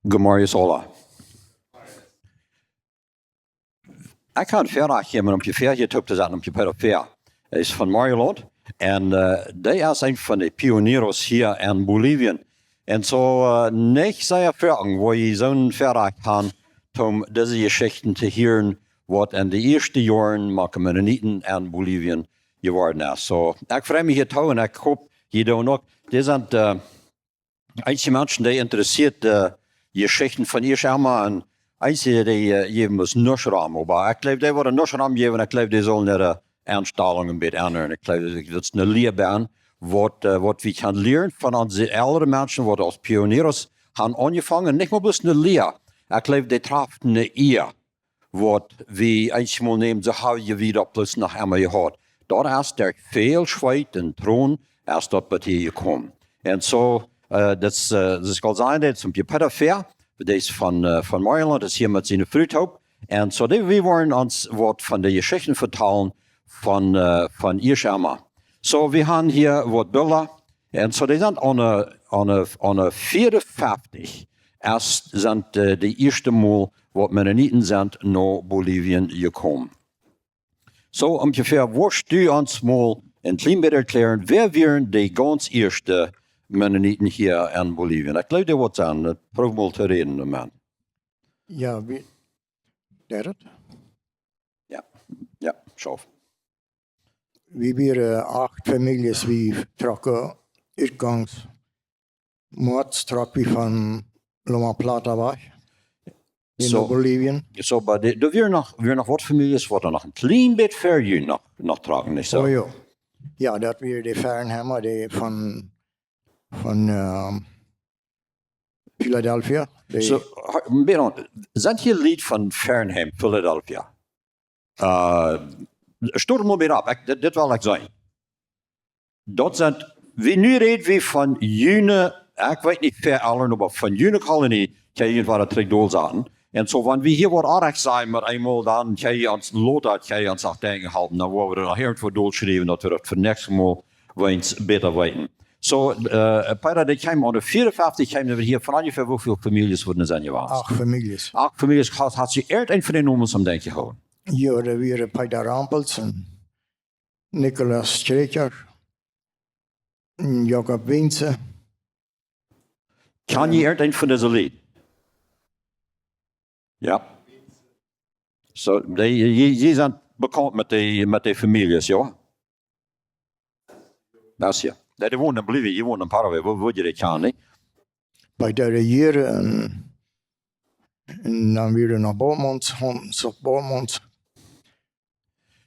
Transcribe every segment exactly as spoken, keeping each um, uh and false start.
Good morning, Sola. Ekj kaun Ferach hia met om je Fäa hia toop to setten, om je Peter Fäa. Hee es von Marielund. Un uh, dee es een von de Pioneros hia in Bolivien. Un soo uh, nich sea foaken, wua jie soon Ferach han, om dise Jeschichten to hieren, waut in de ieeschte Joaren met de Mennoniten in Bolivien jeworden es. Soo, ekj frei mie hia too un ekj hop, jie doonen uk. Dee sent uh, eenje Menschen, dee interessieet de Jeschichten von ieescht emol un eenje, dee uh, jäwen bloos nuscht rom. Oba ekj jleew, dee woaren nuscht rom jäwen, ekj jleew, dee sellen äare Enstalunk een bät endren. Ekj jleew, daut es eene Lia bie an, waut, uh, waut wie kjennen lieren von onse elre Menschen, waut aus Pioneros han aunjefongen. Nich mau bloos eene Lia. Ekj jleew, dee traft eene Ea, waut wie eenjemol nämen, soo ha wie daut bloos noch emol jehaut. Daut es derch väl Schweet un Tronen es daut bat hia jekomen. Un soo, uh, daut es, uh, daut es aul sennen, daut es om je Peter Fäa, dee es von, uh, von Marielund, es hia met siene Fru toop. Un soo, dee, wie woaren ons waut von de Jeschichten vetalen von, uh, von ieescht emol. Soo, wie han hia waut Bilda. Un soo, dee sent aun de, aun de, aun de vea un feftich, es sent uh, de ieeschte Mol, waut Mennoniten sent no Bolivien jekomen. Soo onjefäa, wurscht du ons mol een kjlien bät erkjlären, wäa wieren de gaunz ieeschte Mennoniten hia en Bolivien? Ekj jleew, dee woat sennen, uh, proow mol to räden, Moment. Jo, wie, dee daut? Jo, jo, schauf. Wie wieren acht Famieljes, wie trocken utgangs Moaz trock wie von Loma Plata wajch. En Soo, Bolivien. Soo, oba dee, doa wieren noch, wieren noch waut Famieljes, waut doa noch een kjlien bät ver junt noch, noch trocken, nich soo? Oh jo. Jo, daut wieren de Fernheimer, dee von, von, ehm, Philadelphia. Dee Soo, ha-, een bät, sent hia Lied von Fernheim, Philadelphia? Uh, stot mol bie opp, ekj, dit, dit well ekj sajen. Daut sent, wie nu räd wie von june, ekj weet nich woo aul, oba von june Kolonie, kjenn jie waut trigj dol sajen. Un soo, wan wie hia waut oajch sajen, met eemol dan kjenn jie ons lota, kjenn jie ons aul denkjen halpen, dan woa wie daut noch irjentwoo dol schriewen, daut wie daut fa näakjstet Mol weens bäta weeten. Soo, uh, Peter, dee kjeem aun de vea un feftich, kjeem wie hia von onjefäa, woo väl Famieljes wudden sennen jewast? Acht Famieljes. Acht Famieljes, hast, hast du irjent eent von de Nomes aum Denkj jehoolen? Jo, doa wieren Peter Rampels un Nikolaus Kjräkjasch un Jakob Wiense. Kjann jie irjent eent von dise Lied? Jo. Soo, dee, jie, jie sent bekaunt met de, met de Famieljes, jo? Daut es jo. Dee, dee wonen en Bolivien, jie wonen en Paraguay. Woo, woo jie dee kjanen, nich? Bie de Rejieren un, un dan wia noch Bormans, Hans Bormans.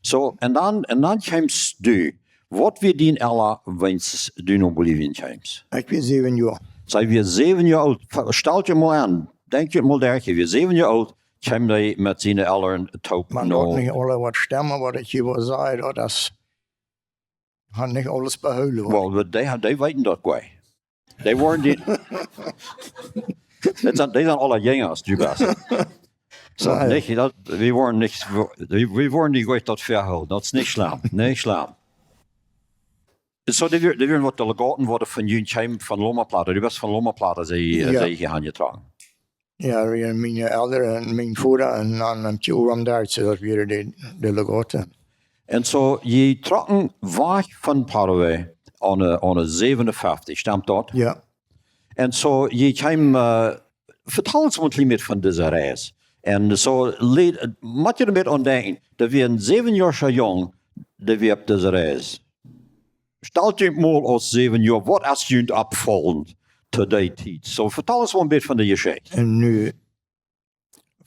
Soo, un dan, un dan kjeemst du. Waut wia dien Ella, wan du no Bolivien kjeemst? Ekj wia säwen Joa. See wia säwen Joa oolt. Stal die mol aun. Denkj die mol derch, wia säwen Joa oolt, kjeem dee met siene Elren toop no. Daut nich aule waut stemmen, waut ekj hia woa sajen, daut es, ha nich aules behoolen, waut. Well, dee, dee weeten daut goot. Dee woaren die, daut sent, dee sent aule jinja aus du best. Soo, nä, nich, daut, wie woaren nich, wie, wie woaren die goot daut vehoolen. Daut es nich schlemm, nich schlemm. Soo, dee wieren, dee wieren waut Delegaten, waut von junt kjeemen von Loma Plata. Du best von Loma Plata, see, jo, see hia aunjetrocken. Jo, wie, miene Elren un mien Voda un dan een Tjoowa Derkse, daut wieren de Delegaten. Un soo, jie trocken wajch von Paraguay aun de, aun de säwen un feftich, stemt daut? Jo. Un soo, jie kjeemen, äh, vetal ons mol een kjlien bät von dise Reis. Un soo, le-, mott jie doamet aundenkjen, daut wia een säwenjoaja Jung, dee wia opp dise Reis. Stalt junt mol aus säwen Joa, waut es junt oppjefollen to dee Tiet? Soo, vetal ons mol een bät von de Jeschicht. Un nu,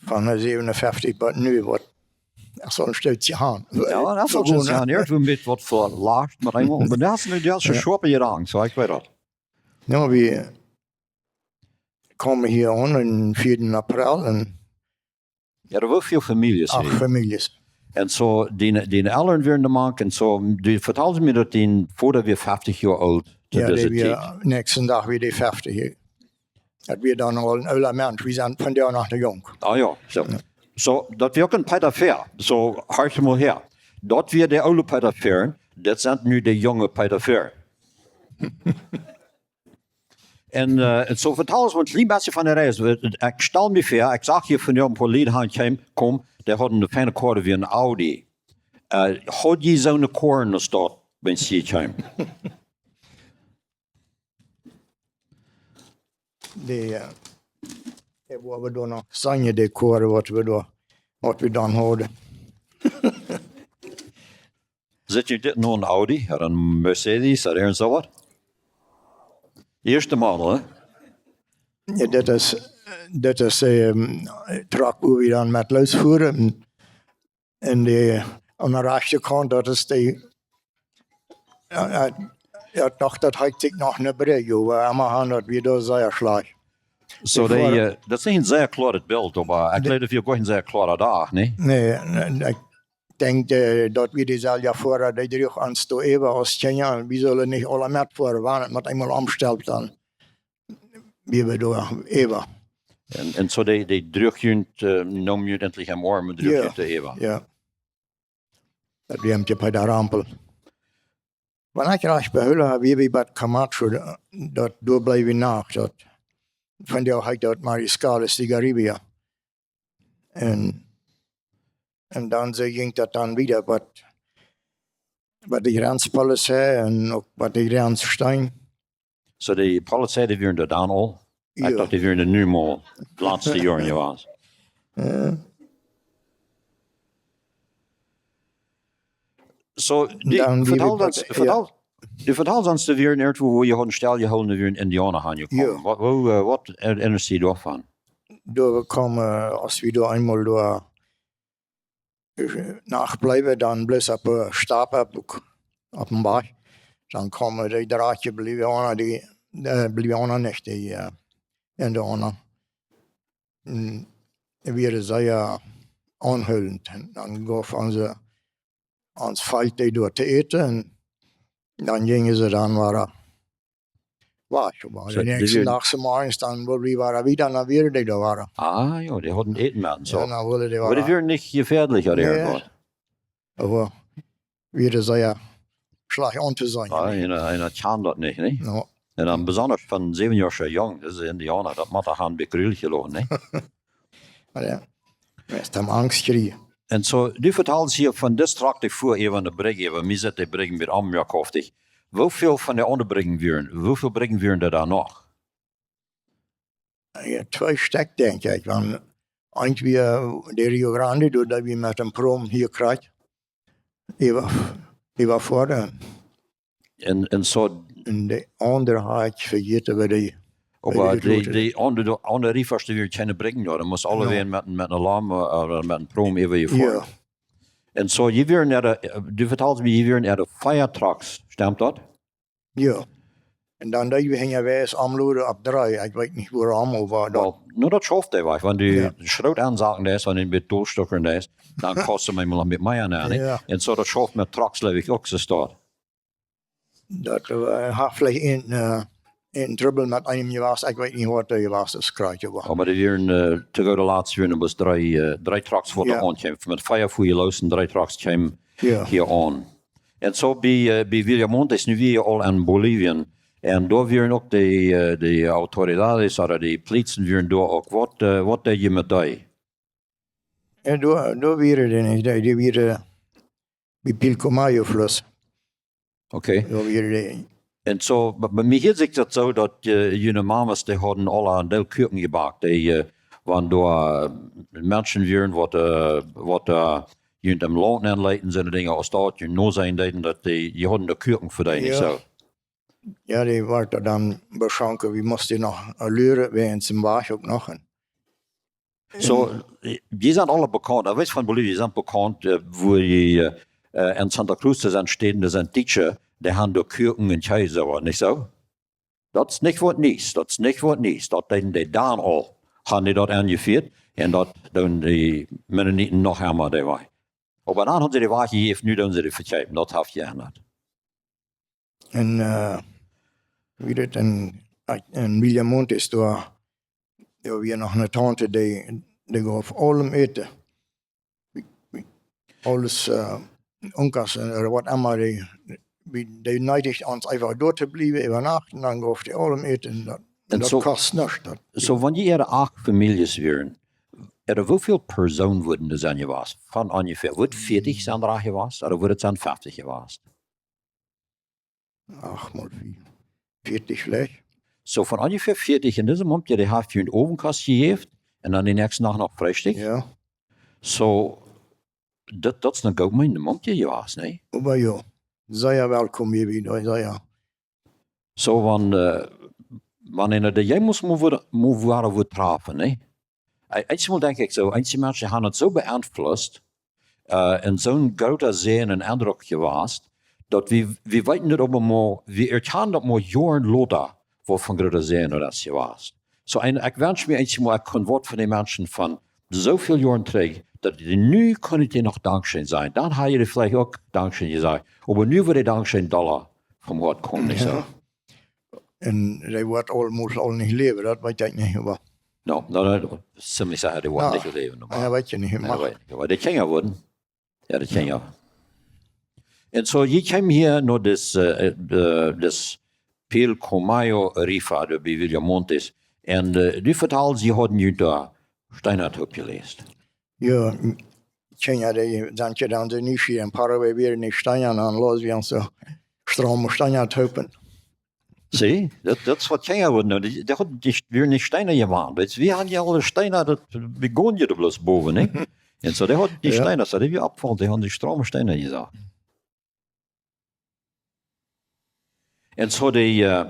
von de säwen un feftich bat nu, waut, ekj saul een Stootje han. Jo, daut saul een Stootje han. Irjentwoo een bät waut velascht met eemol. Oba daut es nu, daut es een, jo, schoape Jedank, soo, ekj weet daut. Jo, wie kjeemen hia aun aum vieeden April un Jo, doa wieren väl Famieljes. Acht Famieljes. Un soo, dee, dee Elren wieren doa mank, un soo, dee vetald mie daut dee Voda wia feftich Joa oolt. Jo, dee wia, näakjsten Dach wia dee feftich. Daut wia dan aul een oola Mensch, wie sent von doa noch nich junk. Ah jo, soo. Jo. Soo, daut wia uk een Peter Fäa. Soo, horch mol häa. Daut wia de oole Peter Fäa, daut sent nu de junge Peter Fäa. Un, äh, un soo vetal ons een kjlien bät von de Reis. Ekj stal mie väa, ekj sach hia vondoag een poa Lied han kjeem, kom, dee hauden eene fiene Koa, wia een Audi. Äh, haud jie soone Koa aus daut, wan jie kjeem? Dee, äh, dee woa wie dan noch seenen, dee Koa, waut wie doa, waut wie dan hauden. Sitt jie dit nu een Audi, ooda een Mercedes, ooda irjent soo waut? Ieeschte Model, hè? Jo, dit es, dit es, ähm, Truck, wua wie dan met loos fuaren. Un, un dee aun de rajchte Kaunt, daut es dee, jo, jo, jo, doch, daut heet sikj noch ne Brigj, oba emma han daut wia doa sea schlajcht. Soo, dee, äh, daut es een sea kloaret Bilt, oba ekj jleew, daut wia goa een sea kloara Dach, nä? Nä, nä, ekj denkj, äh, daut wia dee selwja Foara, dee druach ons doa äwa aus Kjinja, un wie sullen nich aula met foaren, wan et mott eemol omstelpt, dan wia wie doa äwa. Un, un soo dee, dee druach junt, äh, neem junt endlich aum Oarm un druach junt doa äwa. Jo. Daut wia Pieter Rempel. Wan ekj rajcht behoole, wia wie bie Camacho, daut, doa bleef wie Nacht, daut, vondoag heet daut Mariscales de Garibia. Un, un dan soo jinkj daut dan wieda bie, bie de Grenzpolizei un uk bie de Grenzstein. Soo, de Polizei, dee wieren doa dan aul? Ekj docht, dee wieren doa nu mau, de latste Joaren jewast. Jo. Soo, dee, dan wia vetal wie ons, bie, jo, vetal, dee vetal ons, dee wieren irjentwua, wua jie hauden stelljehoolen, dee wieren Indiauna han jekomen. Jo. Waut, wua, äh, waut er-, erinnerst du doavon? Doa kjeemen, äh, aus wie doa eemol doa, äh, Nacht bleewen, dan bloos opp, äh, Stap opp, opp, opp dän Wajch. Dan kjeemen dee drekje Boliviana, dee, äh, Boliviana nich, dee, äh, Indiauna. Mm, wieren sea aunhoolent. Un dan jeef onse, ons Volkj dee doa to äten un dan jinjen see dan wada wajch. Oba soo, dän näakjsten Dach zemorjes dan, wua wie wada wieda, dan wieren dee doa wada. Ah, jo, dee hauden Äten met un soo. Jo, dan wullen dee wada. Oba dee wieren nich jefäadlich, ooda irjentwaut? Oba wieren sea schlajcht auntoseenen. Ah, eena, eena kjant daut nich, nä? Jo. Un dan besonda von säwenjoasche Jung, daut es Indiauna, daut mott doch aun bie grulich jeloten, nä? Jo. Daut es dan Angst kjrieen. Un soo, du vetalst hia von dis Truck, dee fua äwa de Brigj, oba mie sitt de Brigj bie Amjak, hoop ekj. Woo väl von de aundre Brijen wieren, woo väl Brijen wieren doa dan noch? Jo, twee Stekj, denkj ekj. Wan eent wia de Rio Grande, doa, daut wia met een Prom hia krakjt äwa, äwafoaren. Un, un soo. Un de aundre haud ekj vejäten, woo dee, woo dee, oba dee, de aundre, de aundre Riefasch, dee wieren kjeene Brigjen doa. Daut must aulawäajen met, met een Laum, äh, ooda met een Prom äwajefoaren. Jo. Un soo, jie wieren ea de, äh, du vetalst mie, jie wieren ea de Fire Trucks, stemt daut? Jo. Un dan deed wie hinjawäajes omloden opp dree. Ekj weet nich wuarom, oba daut. Well, nu, daut schauft dee wajch. Wan du Schroot aunsaten deist, wan du met Dolstockren deist, dan kost et mau noch met mea aun, nä? Jo. Un soo, daut schauft met Trucks, jleew ekj, uk soo stoakj. Daut, äh, haft veleicht een, äh, een Trubbel met eenem jewast, ekj weet nich waut doa jewast es, krakjt, oba. Oba dee wieren, äh, to goode Latst wieren bloos dree, äh, dree Trucks waut doa aunkjeemen. Met Fire fua jie loos un dree Trucks kjeemen hia aun. Un soo bie, äh, bie Villamontes, nu wia jie aul en Bolivien. Un doa wieren uk de, äh, de autoridades ooda de Polizei wieren doa uk. Waut, äh, waut deed jie met dee? Jo, doa, doa wieren dee nich, dee, dee wieren bie Pilcomayo Fluss. Okay. Doa wieren dee. Un soo, bie, bie mie hieet sikj daut soo daut, äh, june Mamas, dee hauden aula een Deel Kuaken jebackt. Dee, äh, wan doa, äh, Menschen wieren waut, äh, waut, äh, junt em Launt nenleeten, soone Dinja aus daut, junt noseenen deeden, daut dee, dee hauden de Kuaken fa dee, nich soo? Jo, dee worden dan beschonken. Wie musten noch luren, wäajen dän Wajch uk noch. Soo, äh, jie sent aula bekaunt, äh, weetst, von Bolivien, jie sent bekaunt, äh, wua jie, äh, äh, en Santa Cruz, doa sent Städen, doa sent Dietsche, dee han doa Kuaken un Kjees, oba nich soo? Daut es nich waut Niees, daut es nich waut Niees, daut deeden dee dan aul, han dee daut enjefieet, un daut doonen de Mennoniten noch emma dee Wajch. Oba dan han see dee wajchjejäft, nu doonen see dee vekjeepen, daut haft jeendat. Un, äh, woo daut en, en Villamontes doa, doa wia noch ne Taunte, dee, dee jeef aulem Äten. Aules, äh, Unkas, äh, waut emma, dee, dee, dee needicht ons eefach doa to bliewen, äwa Nacht, un dan jeef dee aulem Äten, daut Un daut kost nuscht, daut. Soo, wan jie äare acht Famieljes wieren, äare woo väl Persoonen wudden doa sennen jewast? Von onjefäa, wudd vieetich sennen doa jewast, ooda wudd et sennen feftich jewast? Ach, mol vea-, vieetich veleicht. Soo, von onjefäa vieetich en dise Momkje, dee haft junt Owentkost jejäft un dan dän näakjsten Dach noch Freestikj. Jo. Soo, daut, daut es eene goot meenende Momkje jewast, nä? Oba jo, sea welkom hia wada, sea. Soo, wan, äh, wan eena dee, jie must mol wada, mol wada woat trafen, nä? Ä-, eenjemol denkj ekj soo, eenje Menschen haben daut soo beeinflusst, äh, un soon groota Säajen un Endruck jewast, daut wie, wie weeten daut opp eemol, wie erkjanen daut mau Joaren lota, waut von groota Säajen daut es jewast. Soo, un ekj wensch mie eenjemol, ekj kunn waut von dee Menschen von soo väl Joaren trigj, daut dee nu kunn ekj dee noch Dankscheen sajen. Dan haud ekj dee veleicht uk Dankscheen jesajcht. Oba nu wudd dee Dankscheen dolla vom Hoat komen, nich soo? Jo. Un dee woat aul, must aul nich läwen, daut weet ekj nich, oba. No, no, no, no, ziemlich secha, dee woat nich läwen, oba. Jo, weet je nich, nä, mach. Weet nich, oba dee Kjinja wudden. Jo, dee Kjinja. Un soo, jie kjeemen hia no dis, äh, äh, dis Pilcomayo River, doa bie Villamontes. Un, äh, du vetaldst, jie hauden junt doa Steena toopjeläst. Jo, m-, Kjinja, dee sent je dan soo nieschieerich. En Paraguay wieren nich Steena, dan läsen wie ons soo Stroom Steena toop. See, daut, daut es waut Kjinja wudden doonen. Dee, dee hauden nich, wieren nich Steena jewant. Weetst, wie haben je aule Steena, daut begonn je doa bloos bowen, nich? Un soo, dee hauden dee Steena, soo, dee wia oppjefollen, dee hauden dee Stroom Steena jesajcht. Un soo dee, äh,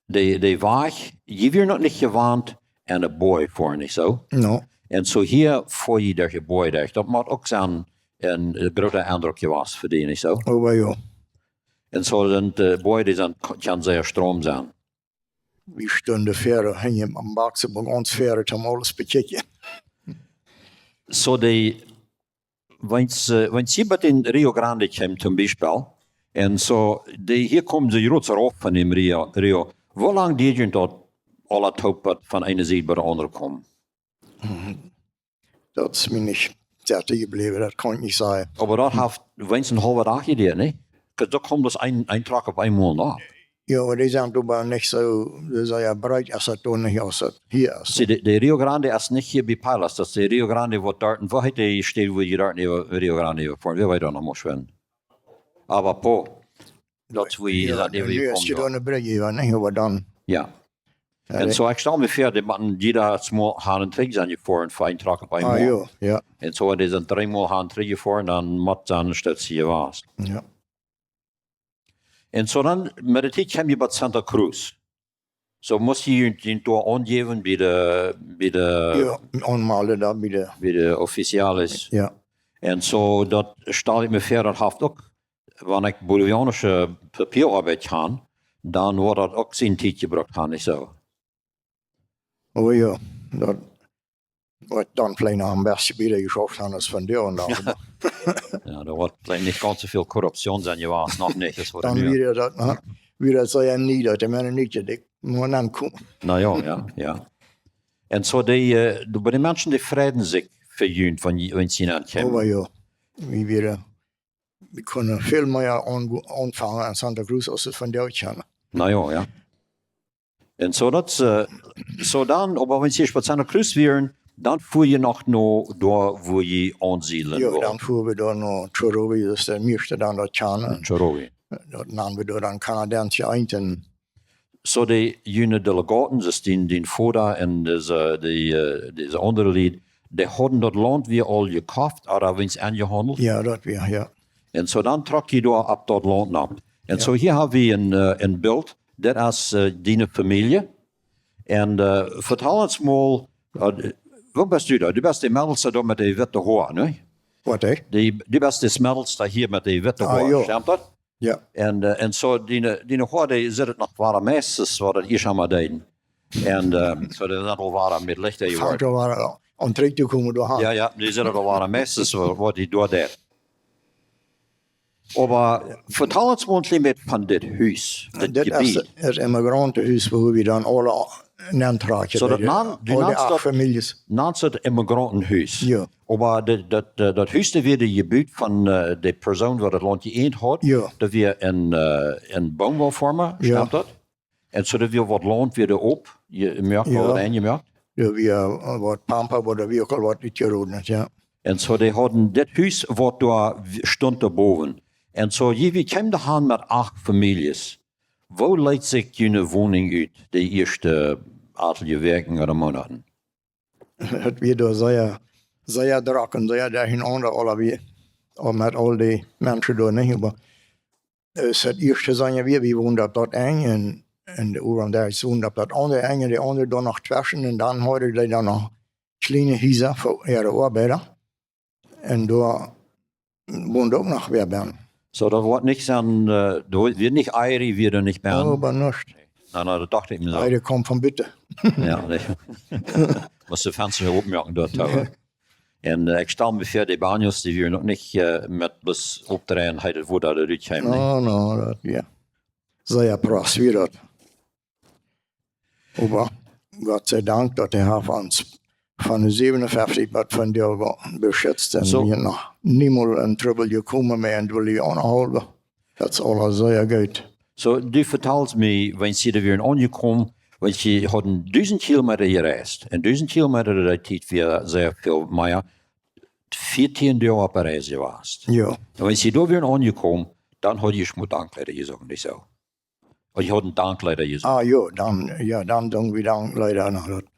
dee, dee Wajch, jie wieren noch nich jewant aun de Boaj foaren, nich soo? No. Un soo hia foa jie derch de Boaj derch. Daut mott uk sennen een, äh, groota Endruck jewast fa dee, nich soo? Oba jo. Un soo sent, äh, Boaj, dee sent, kaun sea Stroom sennen. Wie stunden ver, hinjen aum Bak, soo bie ons ver, om aules bekjikjen. Soo dee, wan, äh, wan jie bie dän Rio Grande kjeemen, toom Biespel, un soo, dee, hia komen see jrod soo rauf von däm Rio, Rio. Woo lang deed junt daut aula toop waut von eene Sied bie de aundre komen? Mhm. Daut es mie nich, daut es jebläwen, daut kaun ekj nich sajen. Oba daut haft weens een haulwen Dach jeduat, nä? Daut kjeem bloos een, een Truck opp eemol no. Jo, oba dee sent oba nich soo, dee sent jo breet, aus daut doa nich, aus daut hia es. See, de, de Rio Grande es nich hia bie Palos, daut es de Rio Grande waut doa, un woo heet dee Städ, wua jie doa äwa Rio Grande äwa foaren? Woo heet daut noch mol schwind? Obapo. Daut es wua jie, jo, daut, wua jie nu es komen, jo doa eene Brigj äwa, nä, oba dan. Jo. Jo, un dee soo, ekj stal mie väa, dee motten jieda Mol han un trigj sennen jefoaren fa een Truck opp eemol. Ah, jo, jo. Un soo, wan dee sent dree Mol han un trigj jefoaren, dan mott dan een Stootje jewast. Jo. Un soo dan, met de Tiet kjeem jie bie Santa Cruz. Soo must jie junt, junt doa aunjäwen bie de, bie de, jo, aunmalen doa bie de, bie de officiales. Jo. Un soo, daut stal ekj mie väa, daut haft uk, wan ekj bolivianische Papieroabeit haud, dan woat daut uk siene Tiet jebrukt haben, nich soo? Oh jo, daut woat dan veleicht noch een bät bäta jeschauft haben aus vondoag dän Dach. Jo, doa woat veleicht nich gaunz soo väl Korruption sennen jewast, noch nich, aus waut dan nu wia daut, nä? Wia daut soo, jo, nä, daut de Menschen nich, dee motten aunkomen. Na jo, jo, jo. Un soo dee, äh, de, bie de Menschen, dee freiden sikj fa junt, wan jie, wan jie aunkomen. Oh jo, wie wieren, wie kunnen väl mea aun-, aunfangen aun Santa Cruz aus see vondoag kjennen. Na jo, jo. Un soo daut, äh, soo dan, oba wan jie bie Santa Cruz wieren, dan fua jie noch no doa, wua jie aunsiedlen wullen. Jo, dan fua wie doa no Chorowe, daut es de mieeschte dan doa kjennen. Chorowe. Doa nanen wie doa dan Kanadensche Eenten. Soo dee, june Delegaten, daut es dee, dee Voda un dise, dee, äh, dise aundre Lied, dee hauden daut Launt wia aul jekoft, ooda weens aunjehaundelt? Jo, daut wia, jo. Un soo dan trock jie doa opp daut Launt nopp. Un jo, soo hia hab wie een, äh, een Bilt. Daut es, äh, diene Famielje. Un, äh, vetal ons mol, äh, woo best du doa? Du best de Medelsta doa met de witte Hoa, nä? Waut, hä? Dee, du best de Medelsta hia met de witte Hoa, jo. Stemt daut? Jo. Un, äh, un soo, diene, diene Hoa, dee sitt noch wada meistens, waut daut ieescht emol deeden. Un, äh, soo, dee sent aul wada met lichta jeworden. Fangt aul wada aun trigj to komen, doa. Jo, jo, dee sent aul wada meistens, waut, waut dee doa deed. Oba vetal ons mol een kjlien bät von dit Hus, dit Jebied. Daut es daut Immigrantenhus, wua wie dan aule nentrocken. Soo, daut, aul dee acht Famieljes. Nant daut Immigrantenhus. Jo. Oba daut, daut, äh, daut Hus, daut wia jebut von, äh, de Persoon, waut daut Launt jeeent haud. Jo. Daut wia een, äh, een Boomwollfoarma, jo, stemt daut? Un soo, daut wia waut Launt wia doa opp. Je, merkt, jo, waut enjemerkt? Jo, wie, äh, waut Pampa, waut wie uk aul waut utjeroden haft, jo. Un soo, dee hauden dit Hus, waut doa w-, stunt doa bowen. Un soo, hia, wie kjeemen doa aun met acht Famieljes. Woo leet sikj june Woninj ut, de ieeschte auntal Wäakjen ooda Moonaten? Daut wia doa sea, sea drock un sea derchenaunda, aula wie, aul met aul dee Menschen doa, nich? Oba, äh, daut ieeschte, sajen wie, wie wonden opp daut Enj un, un de Uwendijks wonden opp daut aundre Enj un de aundre doa noch tweschen un dan hauden dee dan noch kjliene Hiesa fa äare Oabeida. Un doa wond uk noch wäa bie. Soo, daut woat nich sennen, äh, doa woat nich Eiri, wia doa nich bie. Oh, oba nich. Na, na, daut docht ekj mie soo. Eiri kjemt von buten. Jo, nä. Mott de Fensta opmoaken doa, jo. Un, äh, ekj stal mie väa, de Baños, dee wieren noch nich, äh, met bloos oppdreien, hee daut Woda doa rutkjeem, nä? No, no, daut, jo. Sea prost wia daut. Oba Gott sei Dank, daut hee haft ons von de säwenunfeftich bat vondoag beschitzt un soo. Wie noch niemols en Trubbel jekomen met en Dulli aunhaulwen. Daut es aules sea goot. Soo, du vetalst mie, wan jie doa wieren aunjekomen, wan jie hauden dusent Kilometa jereist. Un dusent Kilometa, daut deed wia sea väl mea, vieetieen Doag opp de Reis jewast. Jo. Un wan jie doa wieren aunjekomen, dan haud jie schmoot Dankleeda jesocht, nich soo? Ooda jie hauden Dankleeda jesocht. Ah, jo, dan, jo, dan sungen wie Dankleeda no daut,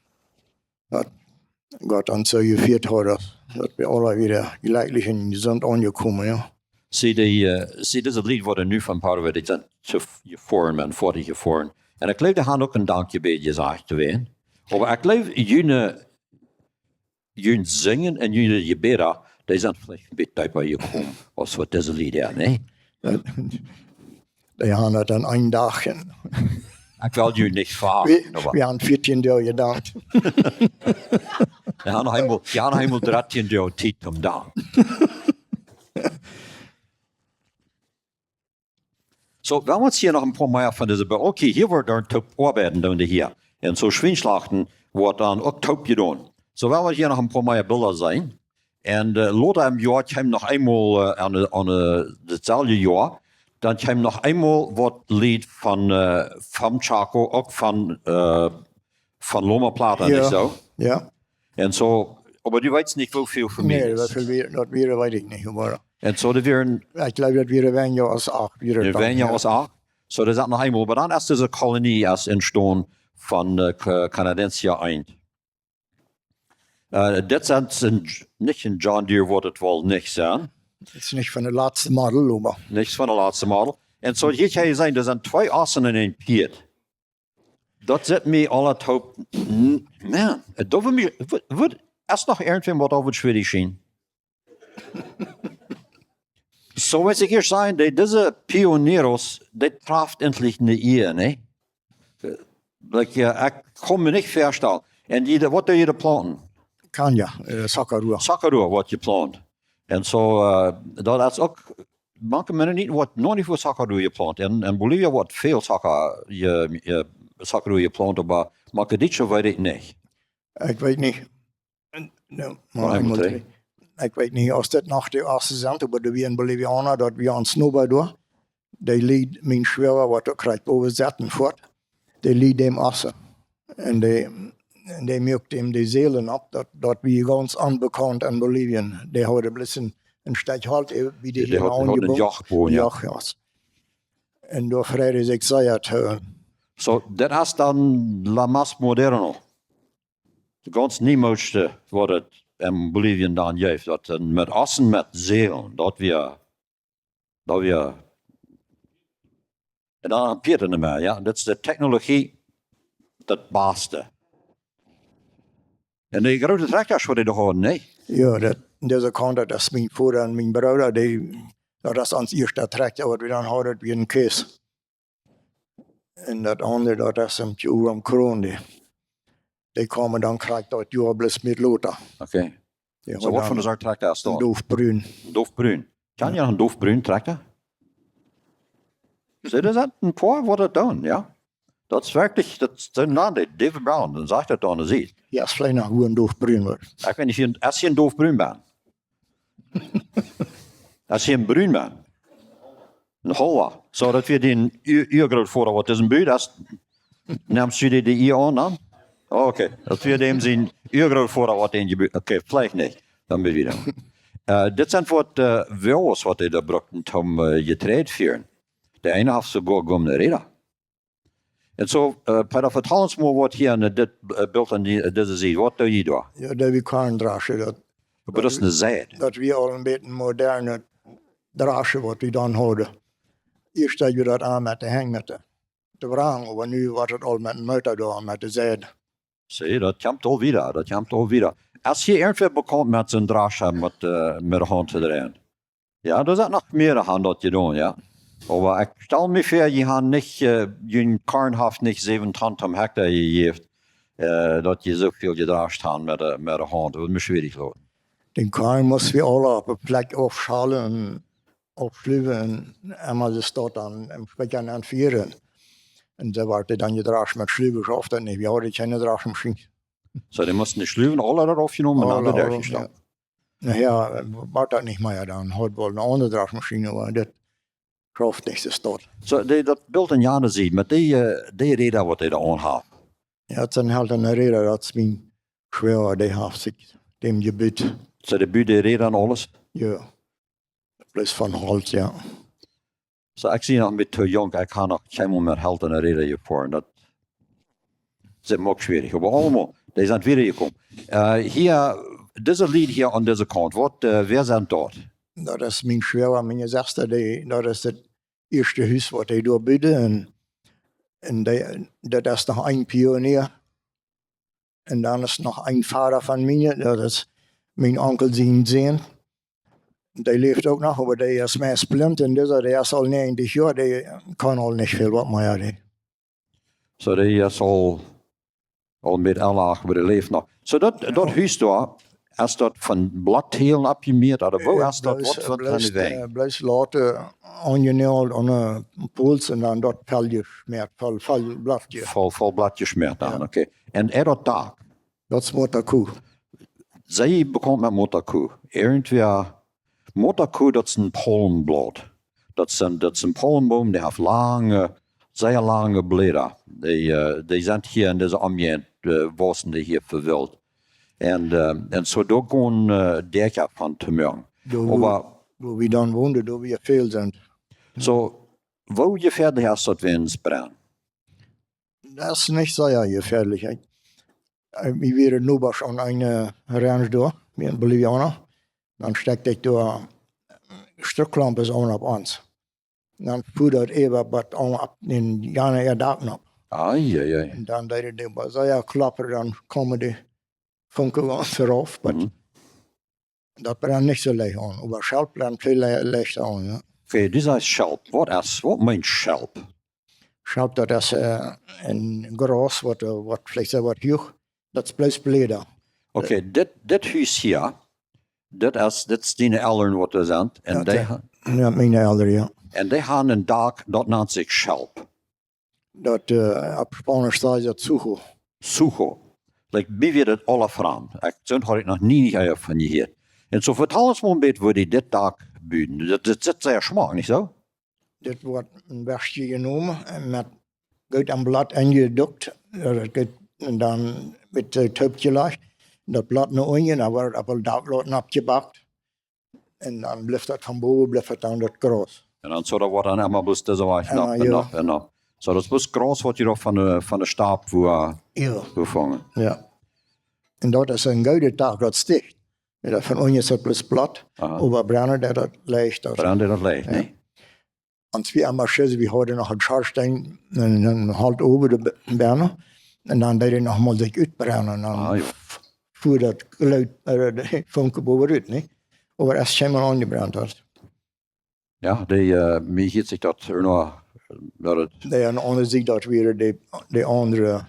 daut Gott ons soo jefieet haud, daut, daut wie aule wada jlekjlich un jesunt aunjekomen, jo. See, dee, äh, see, dise Lied worden nu von Paraguay, dee sent too f-, jefoaren, Foatich jefoaren. Un ekj jleew, dee haben uk een Dankjebäd jesajcht doawäajen. Oba ekj jleew, june jun Sinjen un june Jebäda, dee sent veleicht een bät deepa jekomen aus waut dise Lied, jo, nä? Dee haben daut aun eenen Dach un ekj well junt nich fa-, wie, oba wie haben vieetieen Doag jedankt. Dee haben noch eemol, dee haben noch eemol dartieen Doag Tiet om danken. Soo, wie haben hia noch een poa mea von dise Be-, okay, hia woat dan toop oabeiden doonen dee hia. Un soo Schwienschlachten woat dan uk toop jedonen. Soo, wie haben hia noch een poa mea Bilda seenen. Un, äh, lota em Joa kjeem noch eemol, äh, aun de, aun de, daut selwje Joa, dan kjeem noch eemol waut Lied von, äh, vom Chaco, uk von, äh, von Loma Plata, jo, nich soo? Jo. Un soo, oba du weetst nich, woo väl Famieljes. Nä, woo väl wia, daut wia, weet ekj nich, oba un soo, dee wieren, ekj jleew, daut wieren weinja aus acht, wieren daut dan, weinja, jo, aus acht. Soo, dee sent noch eemol, oba dan es dise Kolonie es entstonen von, äh, K-, Canadencia eent. Äh, dit sent een J-, nich een John Deere, woat et woll nich sennen. Daut es nich von de latste Model, oba. Nich von de latste Model. Un soo, hia kjenn jie seenen, doa sent twee Ossen un een Pieet. Daut sent mie aule toop, n-, Maun, daut woat mie, woat, woat, es noch irjentwäm waut opp daut schwierig schien. Soo, waut ekj hia saj, dee, dise Pioneros, dee traft endlich ne Iea, nä? Like, jo, ekj kaun mie nich väastalen. Un dee, waut dee hia planten? Caña, äh, sacarua. Sacarua woat jeplaunt. Un soo, äh, daut es uk, mank Mennoniten woat noch nich väl sacarua jeplaunt. Un, un Bolivia woat väl saca-, je, je, sacarua jeplaunt, oba mank Dietsche weet ekj nich. Ekj weet nich. Un, jo, mau eemol dree. Ekj weet nich aus daut noch de Ossen sent, oba doa wia een Bolivianer, daut wia ons Noba doa. Dee lieed mien Schwoaga, waut doa krakjt bowen sat, en Foat. Dee lieed däm Ossen. Un dee, un dee muak däm de Sälen opp, daut, daut wia gaunz onbekaunt en Bolivien. Dee hauden bloos een, een Stekj Holt, äh, woo dee, dee hia haud, haud een aunjebungen. Joch bowen, jo. Joch, jo. Un doa freid hee sikj sea too. Soo, daut es dan lo más moderno. De gaunz niemooschte, waut et en Bolivien dan jeef, daut, äh, met Ossen, met Sälen, daut wia, daut wia. Un dan een Pieet nich mea, jo. Daut es de Technologie, daut baste. Un de groote Trakjtasch, waut dee doa hauden, nä? Jo, daut, dise Kaunt, daut es mien Voda un mien Brooda, dee, daut es ons ieeschta Trakjta, waut wie dan hauden, wia een Kees. Un daut aundre, daut es een Tjuram Kroon, dee, dee kjeemen dan krakjt daut Joa bloos met lota. Okay. Jo, soo, waut fa ne Sort Trakjta es daut? Doofbrun. Doofbrun. Kjanst du noch een doofbrun Trakjta? See, doa sent een poa waut daut doonen, jo. Daut es werkjlich, daut es een Naun, dee David Brown, dan sajcht daut dan, see. Jo, es veleicht noch een doofbrun, oba ekj weet nich, es hee een doofbrun Maun? Es hee een brun Maun? Een Holla. Soo, daut wia dee Ua-, Uagrootvoda, waut es een Brun, daut es Nemst du dee, dee Ea aun dan? Okay, daut wia däm sien Uagrootvoda waut dän jebut. Okay, veleicht nich. Dan bie wie dan. Äh, dit sent waut, äh, Woages waut dee doa brukten toom, äh, Jetreid fieren. De eene haft soogoa goone Räda. Un soo, äh, Peter, vetal ons mol waut hia aun dit, äh, Bilt aun dee, äh, dise Sied. Waut doo jie doa? Jo, doa wie Korn draschen, daut, oba daut es ne Seid. Daut wia aul een bät moderne Draschen waut wie dan hauden. Ieescht deed wie daut aun met de Henj, met de, de Wrang, oba nu woat daut aul met een Motor doa, met de Seid. See, daut kjemt aul wieda, daut kjemt aul wieda. Es hia irjentwäa bekaunt met soon Drascha met, äh, met de Haunt to dreien? Jo, doa sent noch mea aun daut jedonen, jo. Oba ekj stal mie väa, jie han nich, äh, jun Korn haft nich säwen Ton toom Hekta jejäft, äh, daut jie soo väl jedrascht han met de, met de Haunt. Daut mott schwierich loten. Dän Korn must wie aule opp de Plakj aufschalen un aufschluwen un emma de Staut dan em Spikjern aunfieren. Un soo wort dan jedrascht met Schluwen, schauft daut nich. Wie hauden kjeene Draschmaschien. Soo, dee musten de Schluwen aule doa rauf jenomen un aule dan doa doa, jo. Nohäa, äh, wort daut nich mea, dan haud wie woll ne aundre Draschmaschien, oba daut schauft nich, es daut. Soo, dee, daut Bilt aun jane Sied, met dee, äh, dee Räda waut dee doa aun haft. Jo, daut sent Höltane Räda, daut es mien Schwoaga, dee haft sikj däm jebut. Soo, dee bud de Räda un aules? Jo. Bloos von Holt, jo. Soo, ekj sie noch een bät too junk, ekj ha noch kjeenmol met Höltane Räda jefoaren. Daut es uk schwierich, oba aulmol, dee sent wieda jekomen. Äh, hia, dise Lied hia aun dise Kaunt, waut, äh, wäa sent daut? Daut es mien Schwoaga, miene Sesta, dee, daut es daut ieeschte Hus waut dee doa buden. Un, un dee, daut es noch een Pionia. Un dan es noch een Voda von miene, daut es mien Onkel sien Sän. Dee läft uk noch, oba dee es meist blint. Un disa, dee es aul näajentich Joa, dee kaun aul nich väl waut mea, dee. Soo, dee es aul, aul met Ella, oba dee läft noch. Soo, daut, daut Hus doa, es daut von Blatthielen oppjemoakt, ooda woo es daut? Waut fa een Wajch? Bloos Loten aunjenäajelt aun de Pools un dan daut voll jeschmäat, voll, voll Blatt je-, voll, voll Blatt jeschmäat dan, jo. Okay. Un äa daut Dak? Daut es Mutterkuh. See bekaunt met Mutterkuh? Irjentwäa, Mutterkuh, daut es een Paulmblaut. Daut es een, daut es een Paulmboom, dee haft lange, sea lange Bläda. Dee, äh, dee sent hia en dise Omjäajent, äh, wausen dee hia väl. Un, äh, un soo doa gonen, äh, Däakja von to moaken. Doa, wua, oba wua wie dan wonden, doa wia väl sent. Soo, woo jefäadlich es daut, wan et brennt? Daut es nich sea jefäadlich, hä? Äh, wie wieren Nobasch aun eene Ranch doa, wie een Bolivianer. Dan stekjt ekj doa Struckklaumpen aun opp ons. Dan fua daut äwa bat aun opp dän jane äa Dak nopp. Ai, ai, ai. Un dan deed et äwa sea kloppen, dan kjeemen dee Funken gaunz rauf, oba daut brennt nich soo leicht aun. Oba Schelp brennt väl le-, leichta aun, jo. Okay, du sajchst Schelp. Waut es, waut meent Schelp? Schelp, daut es, äh, een Graus, waut, äh, waut veleicht soo waut huach. Daut es bloos Bläda. Okay, dit, dit Hus hia, daut es, dit es diene Elren waut doa sent. Un jo, dee ha-, jo, miene Elren, jo. Un dee han een Dak, daut nant sikj Schelp. Daut, äh, opp Spaunisch sajcht daut Sucho. Sucho. Like, mie wia daut aula framd. Ekj, soo haud ekj noch nie nich von jehieet. Un soo, vetal ons mol een bät, woo dee dit Dak buden. Daut, daut sitt sea schmock, nich soo? Dit woat een Weschtje jenomen un met, goot aum Blatt enjedukt. Jo, daut goot, un dan met de Teep jelajcht. Daut Blatt no unjen, dan woat et opp daut Dak loten oppjebakt. Un dan blift daut von bowen, blift daut dan daut Graus. Un dan soo, daut woat dan emma bloos dise Wajch nopp un nopp un nopp. Soo, daut es bloos Graus waut jie doa von de, von de Stap, wua, jo, wua fungen. Jo. Un daut es een goodet Dak, daut sticht. Jo, daut von unjen es daut bloos Blatt, aha, oba brennen deit daut leicht, daut. Brennen deit daut leicht, jo, nä? Ons wia emma scheen, wie hauden noch een Schornstein, een, een Holt owen de Be-, Benne. Un dan deed et noch mol sikj utbrennen. Un dan, ah, jo, f-, fua daut Loot, äh, de Funken bowen rut, nich? Oba daut es kjeenmol aunjebrennt haud. Jo, dee, äh, mie hieet sikj daut ea no, daut et. Dee aun de aundre Sied, daut wieren dee, dee aundre.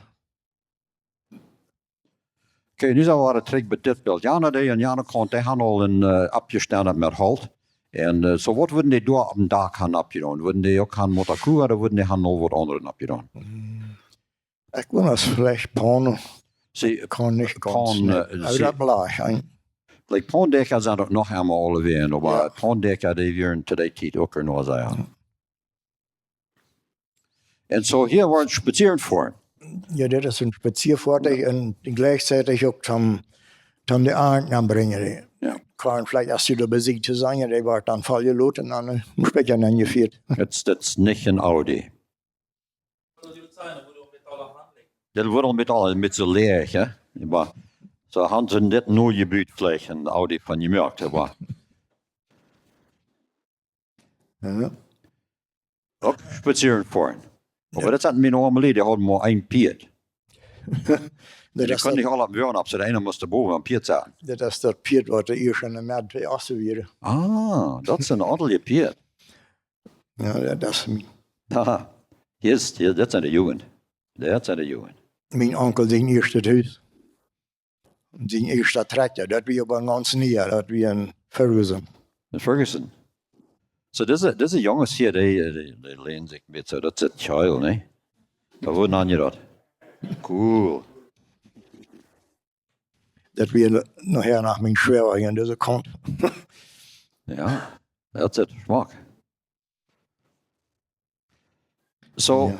Okay, nu sent wie wada trigj bie dit Bilt. Jana, dee aun jane Kaunt, dee han aul een, äh, oppjestalt met Holt. Un, äh, soo, waut wudden dee doa oppem Dak han oppjedonen? Wudden dee uk han Mutterkuh, ooda wudden dee han noch waut aundret oppjedonen? Hm. Ekj wudd aus veleicht Paun. See, kaun nich gaunz, Paun, nä. Äh, oba see, daut Blach, ein. Like, Paundäakja sent uk noch emol aule wäajen, oba, jo, Paundäakja, dee wieren to dee Tiet uk noch sea. Jo. Un soo hia woaren spazieren foaren. Jo, daut es een Spaziefoatich un gleichzeitig uk toom, toom de Arnt aunbrinjen. Jo. Kaun veleicht, aus du doa bie sitst to sennen, dee woat dan voll jeloten un dan, äh, Spazia aunjefieet. Daut es, daut es nich een Audi. Daut woat aul met aul met soo leeg, jo. Oba soo haben see dit nu jebut veleicht een Audi von jemoakt, oba Jo. Uk spazieren foaren. Jo. Oba daut sent miene oame Lied, dee hauden mau een Pieet. Dee kunnen nich aule opp dän Wajch, oba eena must doa bowen oppem Pieet setten. Daut es daut Pieet waut doa ieescht enne Med twee Ossen wia. Ah, daut es een aundaret Pieet. Jo, daut es mien. Aha. Hia es, hia, daut sent de Jugend. Daut sent de Jugend. Mien Onkel sien ieeschtet Hus. Sien ieeschta Trakjta, daut wia oba een gaunz niea, daut wia een Ferguson. Een Ferguson. Soo, dise, dise Junges hia, dee, dee, dee leenen sikj met soo, daut es daut Kjeil, nä? Daut woat aunjedocht. Cool. Daut wia nohäa noch mien Schwoaga aun dise Kaunt. Jo, daut es schmock. Soo, Jo.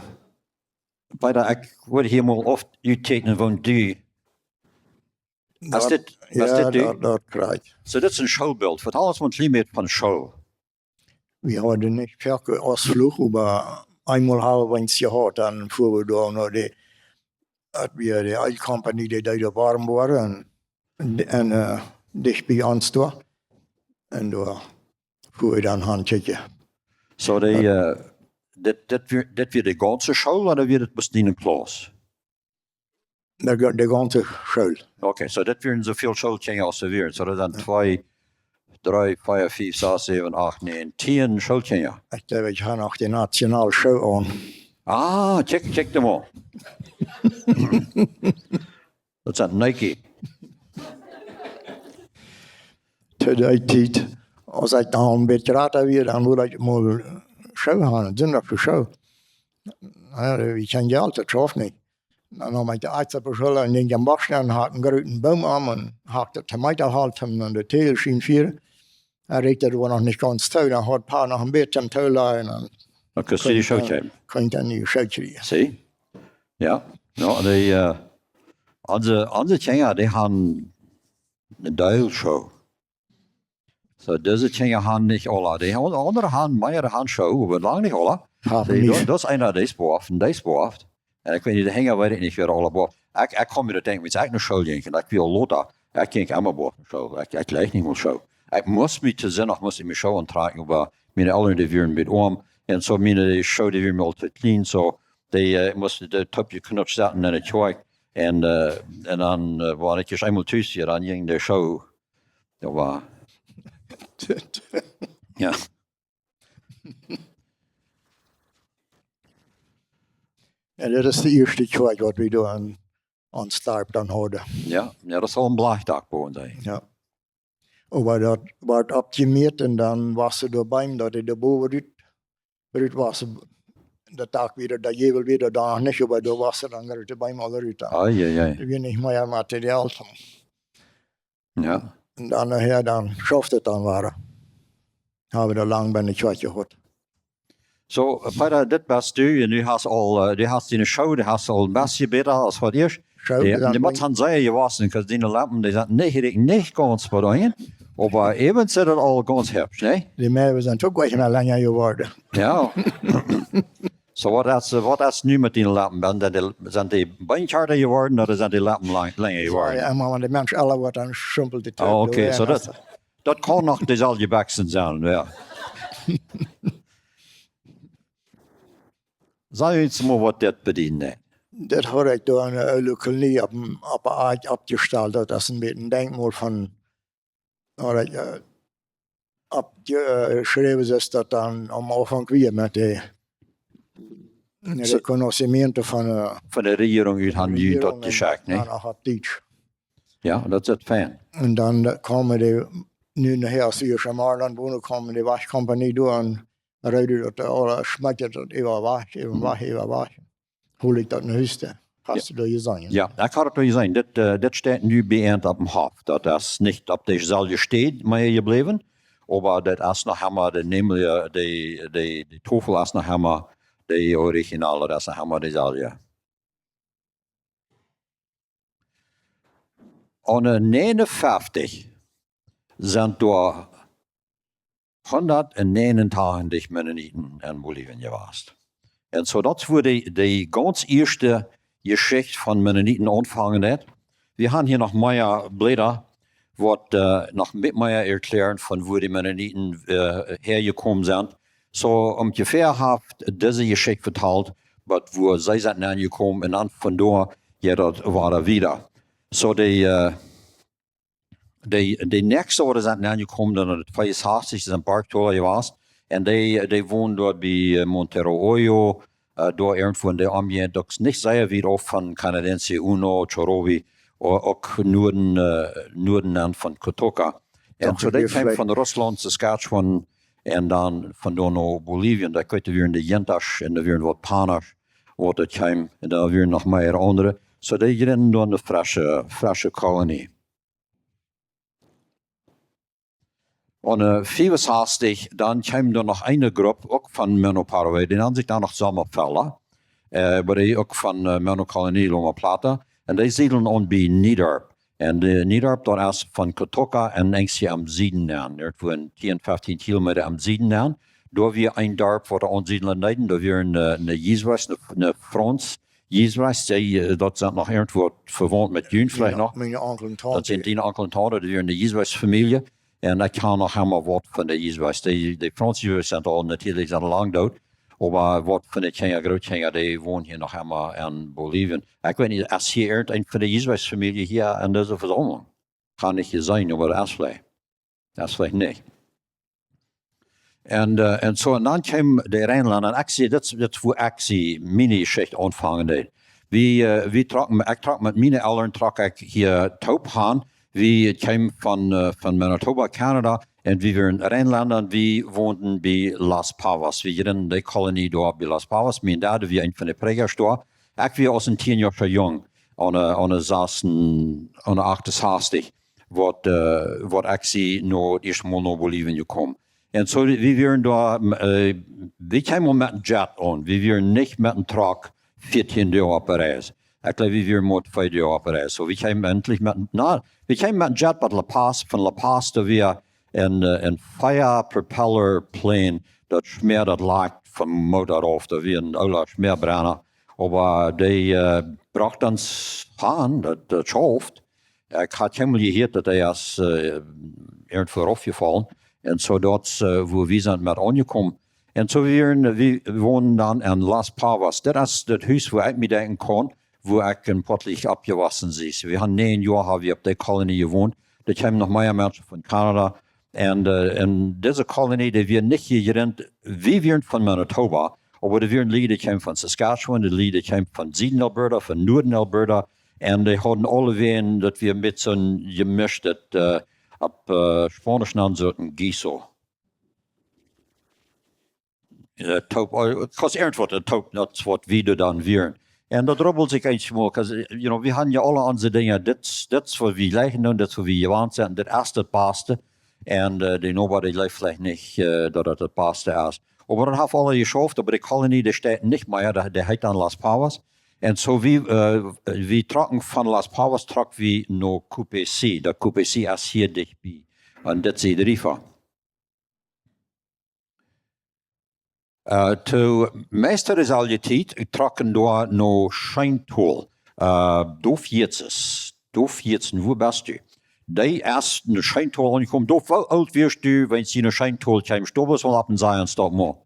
Peter, ekj wull hia mol oft utkjikjen von die. Daut, dit, jo, dit, daut, daut kjrieech ekj. Soo, dit es een Schoolbilt. Vetal ons mol een kjlien bät von School. Wie hauden nich väl Ausflucht, oba eemol haben wie eent jehaut, dan fuaren wie doa no de, daut wia de Oil Company, dee deed doa Boaren un, un, äh, dicht bie ons doa. Un doa fuaren wie dan han kjikjen. Soo, dee, äh, dit, dit wia, dit wia de gaunze School, ooda wia dit bloos eene Klauss? De, de gaunze School. Okay, soo daut wieren soo väl Schoolkjinja aus doa wieren. Soo daut sent Jo. twee, dree, vea, fief, sas, säwen, acht, näajen, tieen Schoolkjinja. Ekj denkj, ekj haud noch de Nationalschoh aun. Ah, kjikj, kjikj mol. Daut sent Nike. To dee Tiet, aus ekj dan een bät jrata wia, dan wull ekj mol Schoh han, Sindach fa Schoh. Na jo, wie kjennen Jelt, daut schauft nich. Dan neem ekj de Akjs opp de Schulla un jinkj em Bosch nenn un hakjt eenen grooten Boom om un hakjt daut Tomatenholt om aun de Täjel schienen fieren. Hee rieekjt daut noch nich gaunz too, dan haud Pa noch een bät om too to lajen un Dan kaust du dee Schoh kjrieen. Kunn dan dee Schoh kjrieen. See? Jo. Jo, dee, äh, onse, onse Kjinja, dee haben een Deel Schoh. Soo, dise Kjinja haben nich aule. Dee haben, aundre haben mea Handschoh, oba lang nich aule. Haben Dee, nich. Daut, daut es eena, dee es boaft, un dee es boaft. Un ekj weet nich, de Henja weet ekj nich, wäa aule boaft. Ekj, ekj kaun mie daut denkjen, aus ekj no School jinkj, un ekj wia lota, ekj jinkj emma boaft no School. Ekj, ekj leet nich mol Schoh. Ekj must mie to Sindach, must ekj mie Schoh auntrakjen, oba miene Elren, dee wieren met oam. Un soo miene Schoh, dee wieren mie aul to kjlien, soo dee, äh, must de Topp jeknutst setten en de Kjoakj. Un, äh, un dan, äh, wan ekj ieescht eemol tus wia, dan jinkj de Schoh. Daut wia, jo. Jo, daut es de ieeschte Kjoakj, waut wie doa aun, aun Starp dan hauden. Jo, jo, daut saul een Blajchdak bowen sennen. Jo. Oba daut wort oppjemieet un dan wia doa Beem, daut dee doa bowen rut, rut wia. Daut Dak wia, de Jäwel wia doa noch nich, oba doa wia dan rut, de Beem aul rut dan. Ai, ai, ai. Doa wia nich mea Material. Jo. Un dan nohäa, dan schauft et dan wada. Haben wie doa lang bie de Kjoakj jehaut. Soo, äh, Peter, dit best du, un du hast aul, äh, du hast diene Schoh, du hast aul een bät bäta aus waut ieescht. Schoh, dee, dan dee mott han sea jewossen, 'cause diene Lampen, dee sent nich, nich gaunz waut aun. Oba äwent sent dee aul gaunz hübsch, nä? Dee Mäwen sent uk nich mea lenja jeworden. Jo. Soo, waut es, waut es nu met diene Lampen? Sent dee, sent dee een bät kjarta jeworden, ooda sent dee Lampen lang, lenja jeworden? Jo, emma wan de Mensch ella woat, dan schrumpelt dee. Ah, okay, soo daut, daut kaun noch deeselwje Bekjsen sennen, jo. Saj ons mol, waut dit bedieden deit. Dit haud ekj doa en de oole Kolonie opp, opp de Aak oppjestalt. Daut es een bät een Denkmol von, waut ekj, äh, oppje-, äh, jeschräwen es, daut dan aum Aunfank wia met de, de Soo. Reconocimiento von, äh, von de Rejierunk ut han junt daut jeschekjt, nä? Jo, opp Dietsch. Jo, daut es fein. Un dan, äh, kjeemen dee, nu nohäa, aus wie hia en Marland wonen, kjeemen de Wajchkompanie doa un reeden daut aule, schmeeten daut äwa Wajch, äwa Wajch, äwa Wajch. Hol ekj daut no Hus, dan hast du daut jeseenen. Jo, ekj haud daut jeseenen. Dit, äh, dit steit nu bie an oppem Hoff. Daut es nich opp deeselwje Städ mea jebläwen, oba daut es noch emma de, nämlich, äh, de, de, de Tofel es noch emma de originale, daut es noch emma deeselwje. Un en negenunfeftich sent doa hundatnäajenuntachentich Mennoniten en Bolivien jewast. Un soo daut wia de, de gaunz ieeschte Jeschicht von Mennoniten aunfangen deed. Wie haben hia noch mea Bläda, waut, äh, noch met mea erkjläaren von wua de Mennoniten, äh, häajekomen sent. Soo onjefäa haft dise Jeschicht vetalt, waut wua see sent aunjekomen un dan von doa jeit daut wada wieda. Soo de, äh, de, de näakjste waut sent aunjekomen, dan en tweeunsastich sent Bartola jewast. Un dee, dee wonen doa bie, äh, Montero Hoyo, äh, doa irjentwua en de Omjäajent, uk nich sea wiet auf von Canadense Uno, Chorobi, ooda uk Nuaden, äh, Nuaden aun von Kotoka. Un soo dee kjeemen von Russlaunt, Saskatchewan, un dan von doa no Bolivien. Doa kjeemen de Jintasch un doa wieren waut Panasch, waut doa kjeemen. Un doa wieren noch mea aundre. Soo dee jrinden doa eene fresche, fresche Kolonie. Un, äh, fiewensastich, dan kjeem doa noch eene Grupp, uk von Menno Paraguay, dee nand sikj dan noch Sommerfelder, äh, oba dee uk von, äh, Menno Kolonie Loma Plata. Un dee siedeln aun bie Nederop. Un, äh, Nederop, daut es von Kotoka un eent aum Sieden aun. Irjentwua tieen, feftieen Kilometa aum Sieden aun. Doa wia een Darp, waut de Aunsiedla needen. Doa wia een, äh, een Jesuit, een, een Franz Jesuit, dee, äh, daut sent noch irjentwua vewaunt met junt veleicht noch. Miene Onkel un Daut sent Tante. Diene Onkel un Tante, dee wieren de Jesuit Famielje. Un ekj kjan noch emol waut von de Jesuits. De, de Franz Jesuits sent aul natieedlich sea lang doot. Oba waut von de Kjinja, Grootkjinja, dee wonen hia noch emol en Bolivien. Ekj weet nich, es hia irjent een von de Jesuits Famielje hia en dise Vesaumlunk? Kaun ekj nich seenen, oba daut es veleicht. Daut es veleicht nich. Un, äh, un soo, un dan kjeemen de Reinlenda, un ekj sie, dit, dit wia ekj sie, miene Jeschicht aunfangen deed. Wie, äh, wie trocken, ekj trock met miene Elren, trock ekj hia toop han. Wie kjeemen von, äh, von Manitoba, Kanada, un wie wieren Reinlenda, un wie wonden bie Las Pavas. Wie jrinden de Kolonie doa bie Las Pavas. Mien Dad wia een von de Prädjasch doa. Ekj wia aus een tieenjoascha Jung, aune, aune sasen, aune achtensastich, waut, äh, waut ekj sie no, daut ieeschte Mol no Bolivien jekomen. Un soo, wie wieren doa, äh, wie kjeemen met een Jet aun. Wie wieren nich met een Truck vieetieen Doag opp Reis. Ekj jleew, wie wieren mau twee Doag opp Reis. Soo, wie kjeemen endlich met, na, wie kjeemen met een Jet bat La Paz, von La Paz doa wia een, äh, een Fia Propeller Plane, daut schmäad daut Lak vom Motor auf, daut wia een oola Schmäabrenna. Oba dee, äh, brocht ons aun, daut, daut schauft. Ekj haud kjeenmol jehieet daut hee es, äh, irjentwua aufjefollen. Un soo daut, äh, wua wie sent met aunjekomen. Un soo wie, wie wonden dan en Las Pavas. Daut es daut Hus, wua ekj mie denkjen kaun, wua ekj en Pottlich oppjewossen sie. Soo, wie haben näajen Joa haben wie opp dee Kolonie jewont. Doa kjeemen noch mea Menschen von Kanada. Un, äh, un dise Kolonie, dee wia nich jejrint, wie wieren von Manitoba, oba dee wieren Lied, dee kjeemen von Saskatchewan, dee Lied, dee kjeemen von Sieden Alberta, von Nuaden Alberta, un dee hauden aulewäajen, daut wia met soon jemischt, äh, opp, äh, Spaunisch nanen see daut een guiso. Äh, toop, äh, daut es irjentwaut, äh, toop, daut es waut wie dan wieren. Un daut rubbelt sikj eenjemol, 'cause, äh, you know, wie haben jo aule onse Dinja, dit, dit es waut wie jlikjen doonen, dit es waut wie jewant sent, dit es daut baste. Un, äh, de Noba, dee jleeft veleicht nich, äh, daut daut daut baste es. Oba daut haft aula jeschauft, oba de Kolonie, dee steit nich mea, dee, dee heet dan Las Pavas. Un soo wie, äh, wie trocken von Las Pavas, trock wie no Q P C. Daut Q P C es hia dicht bie. Un daut es de Riva. Äh, to Meister es aul je Tiet, trocken doa no Scheenthal. Äh, Dof Jitzes. Dof Jitzen, wua best du? Dee es no Scheenthal aunjekomen. Dof, woo oolt wieescht du, wan du no Scheenthal kjeemst? Du best aul opp een Zion Stop, Mann.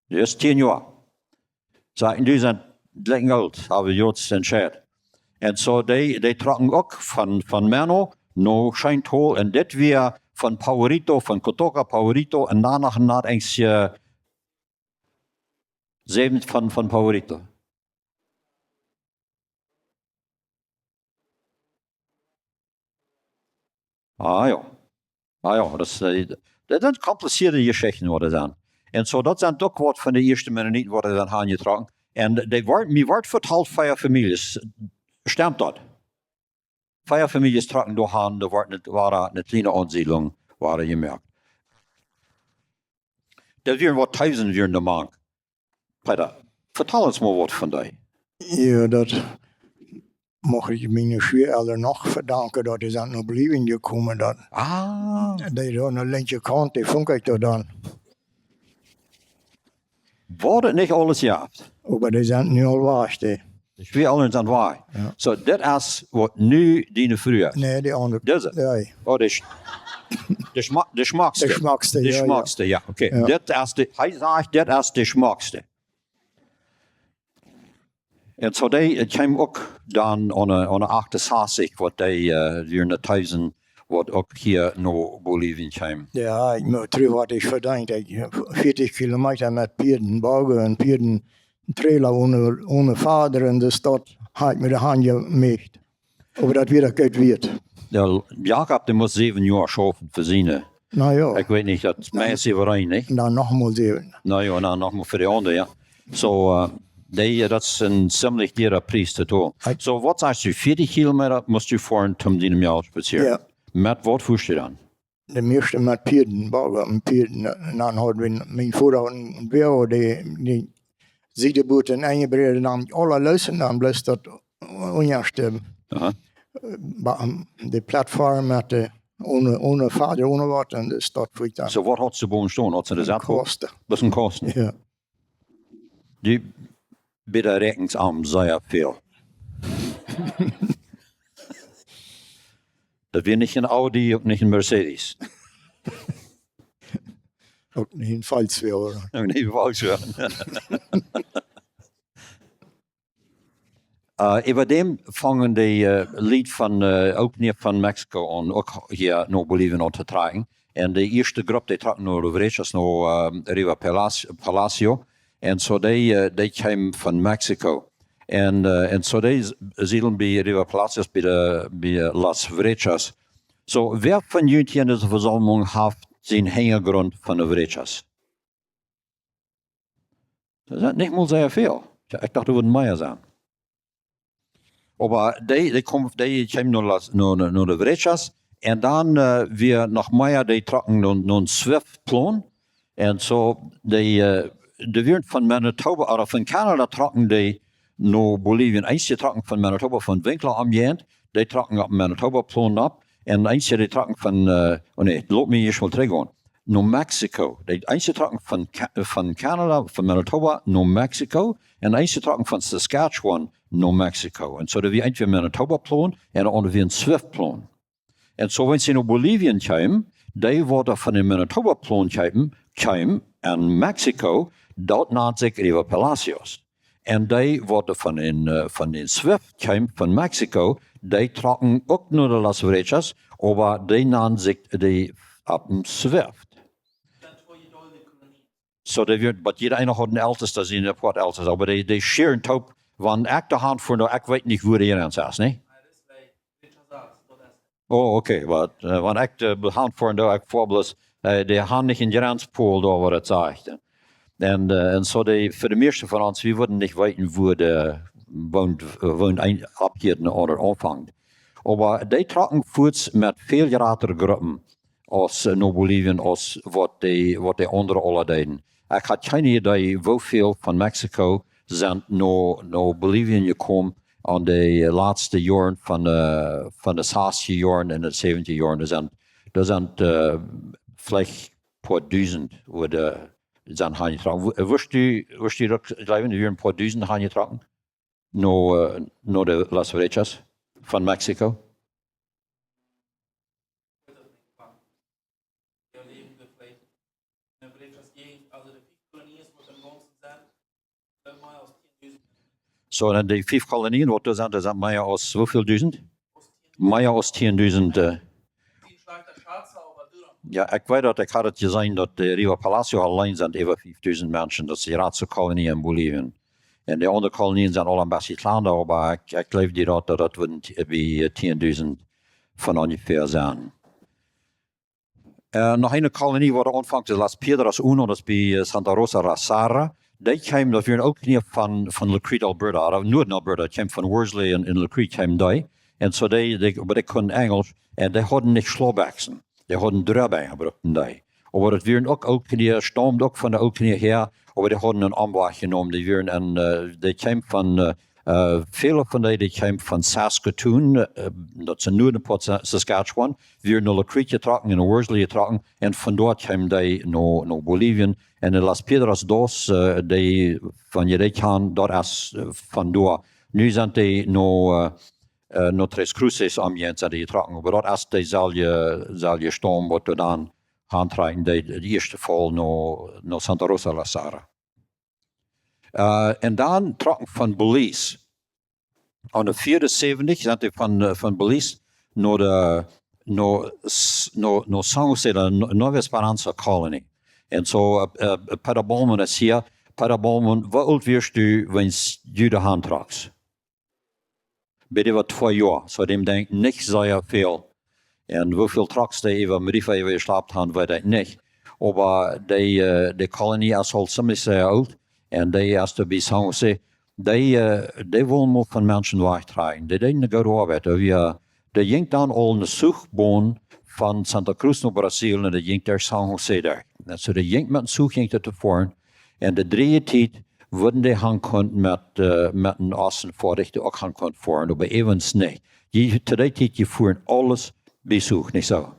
Dee es tieen Joa. Soo, un dee sent jlikj oolt, haben wie ons entscheiden. Un soo, dee, dee trocken uk von, von Menno no Scheenthal. Un dit wia von Pajarito, von Kotoka Pajarito. Un dan noch een Nacht eent, äh, säwen von, von Pajarito. Ah jo. Ah jo, daut, äh, daut sent komplizierte Jeschichten, waut daut sent. Un soo, daut sent uk waut von de ieeschte Mennoniten, waut doa sent hanjetrocken. Un dee wort, mie wort vetalt, vea Famieljes. Stemt daut? Vea Famieljes trocken doa han, doa wort nich, wia eene kjliene Aunsiedlunk, wort jemoakt. Doa wieren waut Teufels wieren doa mank. Peter, vetal ons mol waut von dee. Jo, daut, mucht ekj miene Schwieaelren noch vedanken, daut dee sent no Bolivien jekomen, daut Ah, dee doa aun de linkje Kaunt, dee funk ekj doa dan. Waut et nich aules jeft. Oba dee sent nu aul wajch, dee. De Schwieaelren sent wajch. Jo. Soo, dit es waut nu diene Fru es. Nä, dee aundre. Dise? Jo. Oh, de, sch- de, schma de schmockste. De schmockste, jo, jo. De schmockste, jo, okay. Jo. Dit es de, hee sajcht, dit es de schmockste. Un soo dee, et kjeem uk dan aun de, aun de achtensastich, waut dee, äh, hia no Tusen, waut uk hia no Bolivien kjeem. Jo, ekj mott trigj waut ekj vedeent. Ekj, fieetich Kilometa met Pieden, Woagen un Pieden, Trailer one, one Foadren, un daut haud ekj mie de Haunt jemeakjt. Oba daut wia daut Goot wieet. Jo, Jakob, dee must säwen Joa schaufen fa siene. Na jo. Ekj weet nich, daut meist äwareen, nich? Dan noch mol säwen. Na jo, dan noch mol fa de aundre, jo. Soo, äh, dee, daut es een ziemlich diera Pries to talen. Ekj Soo, waut sajchst du, fieetich Kilometa must du foaren, om diene Mjölkj to spazieren? Jo. Met waut fuarst du dan? De mieeschte met Pieden, Woagen, Pieden. Un dan haud wie, mien Voda haud een, een Woa, dee, dee Siedebuat enjebräd, dan aula loos un dan bloos daut unjaste, Aha. Äh, ba-, de Plattform met de, one, one Foadren, one waut, un de Staut fuat dan. Soo, waut haud see bowen stonen? Haud see de Een Sattel? Kosten. Daut es een Kosten. Jo. Dee bidden Räakjnungen aun sea väl. Daut wia nich een Audi, uk nich een Mercedes. Uk nich een Volkswagen. Uk nich een Volkswagen. Äh, äwa däm fungen dee, äh, Lied von, äh, uk nich von Mexiko aun, uk hia no Bolivien aun to trakjen. Un de ieeschte Grupp, dee trock no de Brechas, no, äh, Riva Palacio, Palacio. Un soo dee, äh, dee kjeem von Mexiko. Un, äh, un soo dee s-, siedelden bie Riva Palacios, bie de, bie Las Brechas. Soo, wäa von junt hia en dise Vesaumlunk haft sienen Hinjagrunt von de Brechas? Daut sent nich mol sea väl. Jo, ekj docht, doa wudden mea sennen. Oba dee, dee kjeem, dee kjeem no Las, no, no, no de Brechas. Un dan, äh, wia noch mea, dee trocken no, no een Swift-Plon. Un soo, dee, äh, dee wieren von Manitoba, ooda von Kanada trocken dee no Bolivien. Eenje trocken von Manitoba, von Winkler aum Jent, dee trocken opp Manitoba Plon opp. Un eenje dee trocken von, äh, oh nä, lot mie ieescht mol trigjgonen. No Mexiko. Dee eenje trocken von Ka-, von Kanada, von Manitoba no Mexiko. Un eenje trocken von Saskatchewan no Mexiko. Un soo, daut wia eent wia Manitoba Plon un de aundre wia een Swift Plon. Un soo, wan see no Bolivien kjeemen, dee waut von dän Manitoba Plon kjeemen, kjeemen en Mexiko, daut nant sikj Riva Palacios. Un dee waut von dän, äh, von dän Swift kjeemen, von Mexiko, dee trocken uk no de Las Brechas, oba dee nant sikj dee opp dän Swift. Soo, dee wia, oba jieda eena haud een Eltesta, siene Poat Eltesta, oba dee, dee schieren toop, wan ekj doa han foaren, ekj weet nich wua de Jrens es, nä? Oh, okay, oba, äh, wan ekj doa han foaren, doa ekj foa bloos, äh, dee han nich een Jrenspaul doa, waut daut sajcht. Un, äh, un soo dee, fa de mieeschte von ons, wie wudden nich weeten, wua de, woont, äh, woont een oppheet un de aundre aunfangt. Oba dee trocken fuaz met väl jratre Gruppen aus, äh, no Bolivien, aus waut dee, waut dee aundre aula deeden. Ekj haud kjeene Iedee, woo väl von Mexiko sent no, no Bolivien jekomen en de latste Joaren von de, von de sastja Joaren un de säwentja Joaren. Doa sent, doa sent, äh, veleicht poa dusent, wua dee sent hanjetrocken. Woo-, wurscht du, wurscht du daut jleewen, doa wieren poa dusent hanjetrocken? No, äh, no de Las Brechas von Mexiko? Soo, un de fief Kolonien, waut doa sent, doa sent mea aus woo väl dusent? Mea aus tieendusent, äh. Jo, ekj weet daut, ekj haud et jeseenen, daut de Riva Palacio auleen sent äwa fiefdusent Menschen, daut es de jratste Kolonie en Bolivien. Un de aundre Kolonien sent aula een bät kjlanda, oba ekj, ekj jleew daut, daut, daut wudden t-, bie, äh, tieendusent von onjefäa sennen. Äh, noch eene Kolonie, waut aunfangt, es Las Piedras Uno, daut es bie, äh, Santa Rosa la Sierra. Dee kjeemen, daut wieren uk hia von, von La Crete, Alberta, ooda Nuaden Alberta, kjeemen von Worsley un, un La Crete kjeemen dee. Un soo dee, dee, oba dee kunnen Enjelsch, un dee hauden nich Schlaubbekjsen. Dee hauden Droabenj, bruckten dee. Oba daut wieren uk Ooltkolonia, staumden uk von de Ooltkolonia häa, oba dee hauden een Omwajch jenomen. Dee wieren en, äh, dee kjeemen von, äh, Äh, väle von dee, dee kjeemen von Saskatoon, äh, daut es en Nuaden Poat Sa-, Saskatchewan, wieren no La Creek jetrocken un Worsley jetrocken, un von doa kjeemen dee no, no Bolivien. Un de Las Piedras Dos, äh, dee, wan jie dee kjanen, daut es, äh, von doa. Nu sent dee no, äh, äh, no Tres Cruces aum Jent sent dee jetrocken, oba daut es deeselwje, selwje Staum, waut doa dan auntrakjen deed, de ieeschte Fol no, no Santa Rosa la Sierra. Äh, un dan trocken von Belize. Aun de vea un säwentich sent dee von, äh, von Belize no de, no, S-, no, no San Jose, de No-, Nueva Esperanza Colony. Un soo, äh, äh, Pieter Baumann es hia. Pieter Baumann, woo oolt wieescht du, wan du doa han trockst? Bie dee wia twee Joa, soo dee denkjt nich sea väl. Un woo väl Trucks dee äwa Marifa äwa jeschlapt han, weet ekj nich. Oba dee, äh, dee Kolonie es aul ziemlich sea oolt. Un dee es doa bie San Jose. Dee, äh, dee wullen mau von Menschen wajchtrakjen. Dee deeden eene goode Oabeit. Dee wia, dee jinkj dan aul een Zuchbahn von Santa Cruz no Brasil un dee jinkj derch San Jose derch. Un soo dee jinkj met een Zuch jinkj daut to foaren. Un de dreeje Tiet wudden dee han kunt met, äh, met een Ossen foadich, dee uk han kunt foaren, oba äwent nich. Dee, to dee Tiet, dee fuaren aules bie Zuch, nich soo?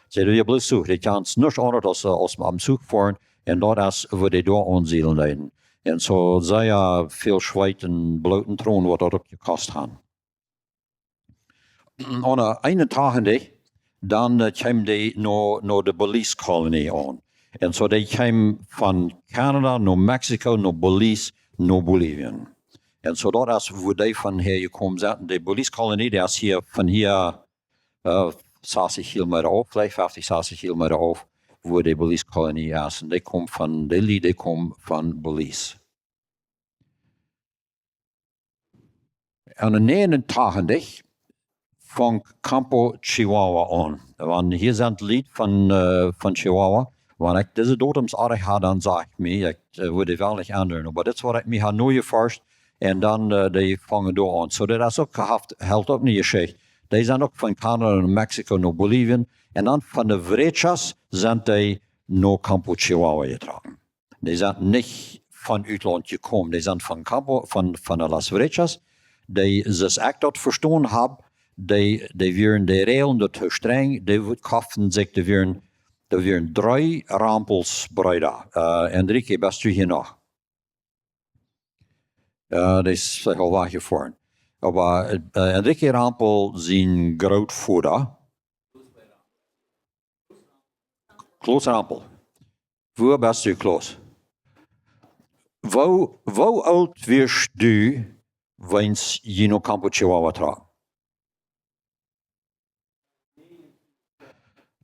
See, dee wia bloos Zuch, dee kjand nuscht aundret aus, äh, aus aum Zuch foaren, un daut es, woo dee doa aunsiedlen deeden. Un soo sea väl Schweet un Bloot un Tronen, waut daut uk jekost haud. Aun de eenuntachentich, dan, äh, kjeemen dee no, no de Belize Kolonie aun. Un soo, dee kjeemen von Kanada no Mexiko, no Belize, no Bolivien. Un soo, daut es, wua dee von häa jekomen sent. De Belize Kolonie, dee es hia, von hia, äh, sastich Kilomeeta auf, veleicht feftich, sastich Kilomeeta auf, wua de Belize Kolonie es. Un dee kjeemen von, dee Lied, dee kjeemen von Belize. Aun de näajenuntachentich funk Campo Chihuahua aun. Wan hia sent Lied von, äh, von Chihuahua, wan ekj dise Datums oajch ha, dan saj mie, ekj, äh, wudd dee woll nich endren. Oba dit es waut ekj mie ha nojeforscht un dan, äh, dee fungen doa aun. Soo, daut es uk jehaft, helt uk eene Jeschicht. Dee sent uk von Kanada no Mexiko no Bolivien. Un dan von de Vrechas sent dee no Campo Chihuahua jetrocken. Dee sent nich von Utlaunt jekomen. Dee sent von Campo, von, von de Las Vrechas. Dee, soo aus ekj daut vestonen hab, dee, dee wieren de Räajlen doa too strenj. Dee wo-, kofften sikj, dee wieren, dee wieren dree Rempels Breeda. Äh, Enrique, best du hia noch? Äh, dee es veleicht aul wajchjefoaren. Oba, äh, Enrique Rempel sien Grootvoda, Klaus Rempel. Wua best du, Klaus? Woo, woo oolt wieescht du, wan jie no Campo Chihuahua trocken?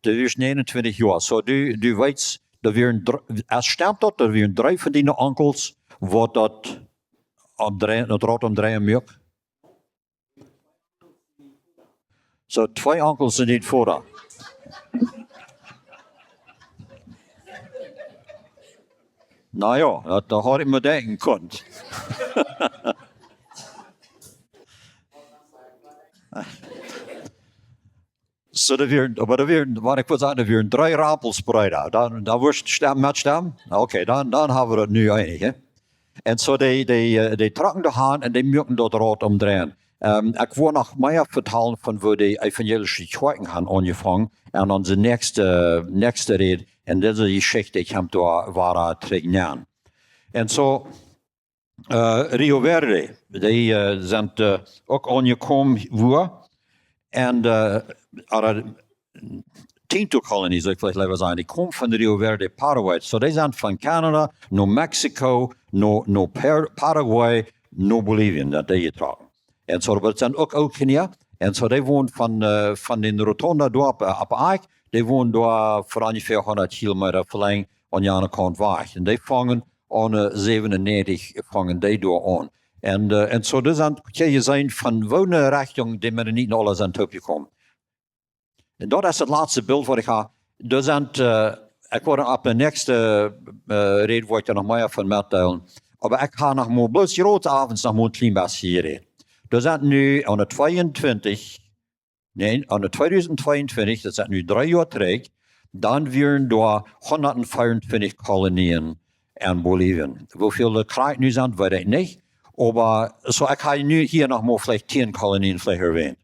Du wieescht näajenuntwintich Joa. Soo, du, du weetst, daut wieren dr-, es stemt daut, daut wieren dree von diene Onkels, waut daut aum Dree-, daut Rad aum Dreien muak? Soo, twee Onkels un een Voda. Na jo, daut, daut haud ekj mie denkjen kunt. Soo, daut wieren, oba daut wieren, waut ekj wull sajen, daut wieren dree Rempels Breeda. Dan, dan wurscht stemmen, met stemmen? Okay, dan, dan ha wie daut nu eenich, hè? Un soo dee, dee, äh, dee trocken doa han un dee muaken daut Rad aum Dreien. Ähm, ekj well noch mea vetalen von woo dee evangelische Kjoakjen han aunjefongen un onse näakjste, näakjste Räd un dise Jeschicht, ekj ha doa wada trigj nenn. Un soo, äh, Rio Verde, dee, äh, sent, äh, uk aunjekomen, wua? Un, äh, oda Tinto Colony, saul ekj veleicht leewa sajen. Dee komen von Rio Verde, Paraguay. Soo, dee sent von Kanada no Mexiko, no, no Per-, Paraguay, no Bolivien, sent dee jetrocken. Un soo, daut sent uk Ooltkolonia. Un soo, dee wonen von, äh, von dee Rotonda doa opp, äh, opp Eck, dee wonen doa fa onjefäa hundat Kilomeeta veleicht aun de aundre Kaunt wajch. Un dee fungen aun, äh, säwenunneajentich fungen dee doa aun. Un, äh, un soo, daut sent, kjenn jie seenen, von woo ne Rechtunk de Mennoniten aula sent oppjekomen. Un daut es daut latste Bilt waut ekj ha. Doa sent, äh, ekj woa opp de näakjste, äh, Räd woa ekj doa noch mea von metdeelen. Oba ekj ha noch mau bloos jrod owents noch mau een kjlien bät jerät. Doa sent nu aun de tweeuntwintich, nä, aun de tweedusent tweeuntwintich, daut sent nu dree Joa trigj, dan wieren doa hundat veeruntwintich Kolonien en Bolivien. Woo väl doa krakjt nu sent, weet ekj nich. Oba soo, ekj hab nu hia noch mau veleicht tieen Kolonien veleicht erwähnt.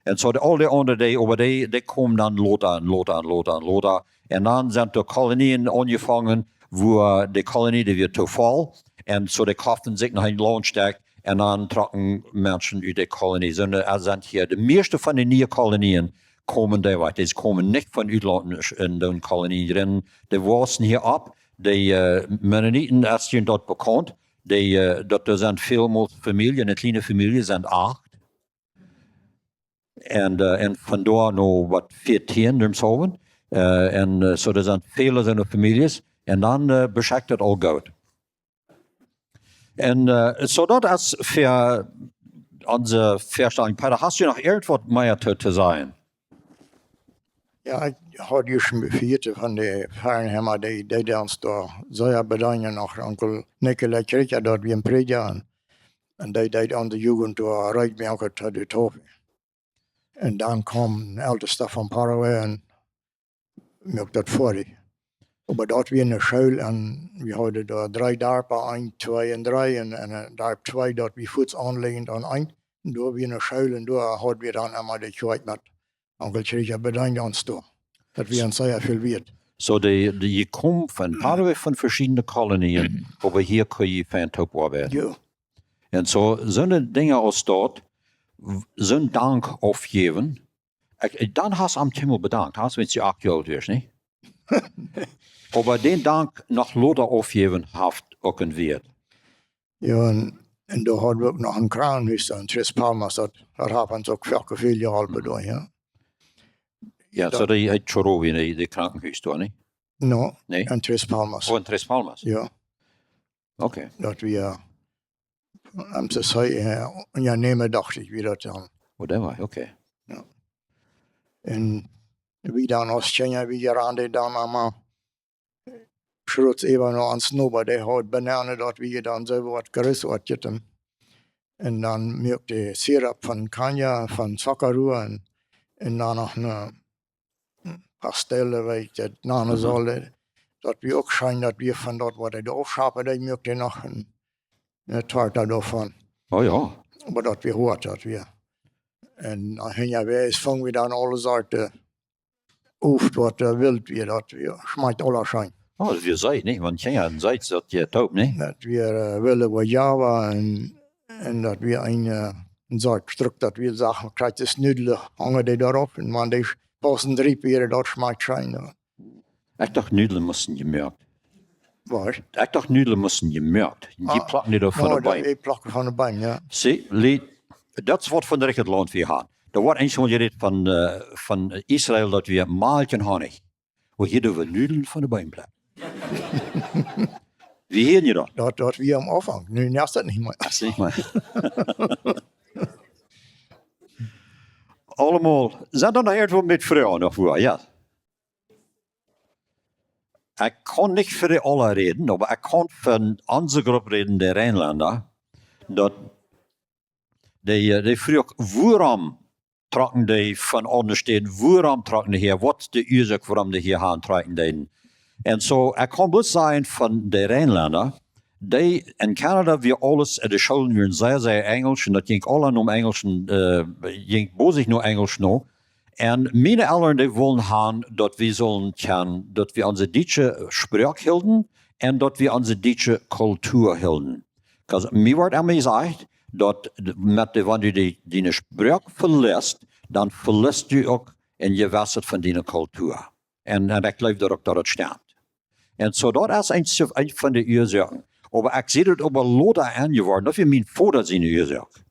Un soo de, aul de aundre, dee, oba dee, dee komen dan lota un lota un lota un lota. Un dan sent de Kolonien aunjefongen, wua de Kolonie, dee wia to voll. Un soo, dee koften sikj noch een Laundstekj. Un dan trocken Menschen ut de Kolonie. Sent, äh, sent hia, de mieeschte von de niee Kolonien komen doa wajch. Dee komen nich von Utlaunt en, en de Kolonie rin. Dee wausen hia opp. De, äh, Mennoniten, aus jie daut bekaunt, dee, äh, daut doa sent väl mol Famielje, eene kjliene Famielje, sent acht. Un, äh, un von doa no waut vieetieen, doaromm. Äh, un, äh, soo, doa sent väle soone Famieljes. Un dan, äh, beschekjt daut aul goot. Un, äh, soo daut es fa onse Väastellunk. Peter, hast du noch irjentwaut mea to, to sajen? Jo, ekj haud hia schon befieet von de Fernheimer, dee, dee deeden ons doa sea bedeenen, noch Onkel Nikolai Kjrikja, daut wia een Prädja, un, un dee deed onse Jugend doa reed moaken to de Taufe. Un dan kjeem een Eltesta von Paraguay un muak daut foadich. Oba daut wia eene School un wie hauden doa dree Darpa, eent, twee un dree, un, un, äh, Darp twee, daut wia fuaz aunliejent aun eent. Un doa wia eene School un doa haud wie dan emma de Kjoakj met Onkel Kjrikja bedeend ons doa. Daut wia ons sea väl wieet. Soo, dee, dee, jie komen von, aule von veschiedne Kolonien, oba hia kunn jie fein toop oabeiden. Jo. Un soo, soone Dinja aus daut, w-, soon Dank aufjäwen. Ekj, ekj, dan hast du am Himmel bedankt, hast, wan du acht Joa oolt wieescht, nich? Oba dän Dank noch lota aufjäwen, haft uk een Wieet. Jo, un, un doa haud wie uk noch een Krankenhus en Tres Palmas, daut, daut haft ons uk väl, väl jeholpen doa, jo. Jo, soo daut, dee heet Chorobi, dee, dee Krankenhus doa, nich? No, nä? En Tres Palmas. Oh, en Tres Palmas? Jo. Okay. Daut wia, äh, em C C, äh, jo, nä, docht ekj, wia daut dan. Oh, daut wia, okay. Jo. Un wie dan aus Kjinja, wie randen dan emma Schruts äwa no ons Noba, dee haud Bananen, daut wia dan soo waut Großartiges. Un dan muak dee Sirup von Caña, von Zuckerrohr un, un dan noch een Pastel, weet ekj, daut, noch een Sole. Daut wia uk scheen, daut wia von daut, waut hee doa aufschapen deed, muak hee noch een, een Torta doavon. Oh jo. Oba daut wia hoat, daut wia. Un dan hinjawäajes fungen wie dan aule Sorten Oft waut, äh, wilt wia, daut wia, schmakjt aula scheen. Oh, daut wia Seet, nich? Wan Kjinja, dan seet daut je toop, nich? Daut wia, äh, wille Guayaba un, un daut wia een, äh, een Sort Frucht, daut wia, saj wie, krakjt aus Nudlen, hangen dee doaropp. Un wan dee paussent riep wieren, daut schmakjt scheen, jo. Ekj docht, Nudlen musten jemoakt. Waut? Ekj docht, Nudlen musten jemoakt. Dee, ah, plucken dee doa von, no, de Beem. Dee plucken von de Beem, jo. See, Lied, daut es waut von de rajchte Launt wie haben. Doa woat eensmol jerät von, äh, von Israel, daut wia Malkj un Honnich. Woo hia doo wie Nudlen von de Beem plucken. Wie hia nich dan? Daut, daut wia aum Aunfank. Nu, nu es daut nich mea. Daut es nich mea. Aulemol, sent doa noch irjentwoo met Froagen noch wua? Jo. Ekj kaun nich fa dee aula räden, oba ekj kaun fa onse Grupp räden, de Reinlenda, daut dee, äh, dee fruach, wuarom trocken dee von aundre Städen, wuarom trocken dee hia, waut es de Uasoak, wuarom dee hia han trocken deeden. Un soo, ekj kaun bloos sajen von de Reinlenda, dee en Kanada, wia aules, äh, de Schoolen wieren sea, sea Enjelsch, un daut jinkj aula nom Enjelschen, äh, jinkj bosich no Enjelsch no. Un miene Elren, dee wullen han, daut wie sullen kjennen, daut wie onse dietsche Sproak hilden un daut wie onse dietsche Kultua hilden. 'Cause mie woat emma jesajcht, daut met de, wan du dee, diene Sproak veliest, dan veliest du uk een jewesset von diene Kultua. Un, un ekj jleew daut uk, daut et stemt. Un soo, daut es eent, eent von de Uasoaken. Oba ekj sie daut oba lota enjeworden, daut wia mien Voda siene Uasoak.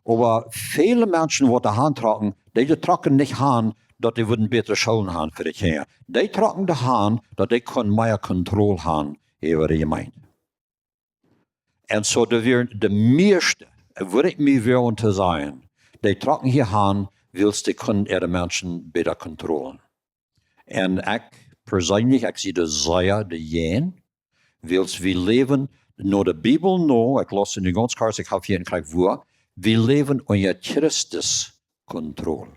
Oba väle Menschen, waut doa han trocken, dee, dee trocken nich han, daut dee wudden bätre Schoolen han fa de Kjinja. Dee trocken doa han, daut dee kunnen mea Kontroll han äwa de Jemeent. Un soo, doa wieren de mieeschte, wudd ekj mie woagen to sajen, dee trocken hia han, wiels dee kunnen äare Menschen bäta kontrollen. Un ekj perseenlich, ekj sie doa sea doajäajen, wiels wie läwen no de Bibel no, ekj läs nu gaunz kort, ekj hab hia een krakjt Wuat, wie läwen unja Christus Kontroll,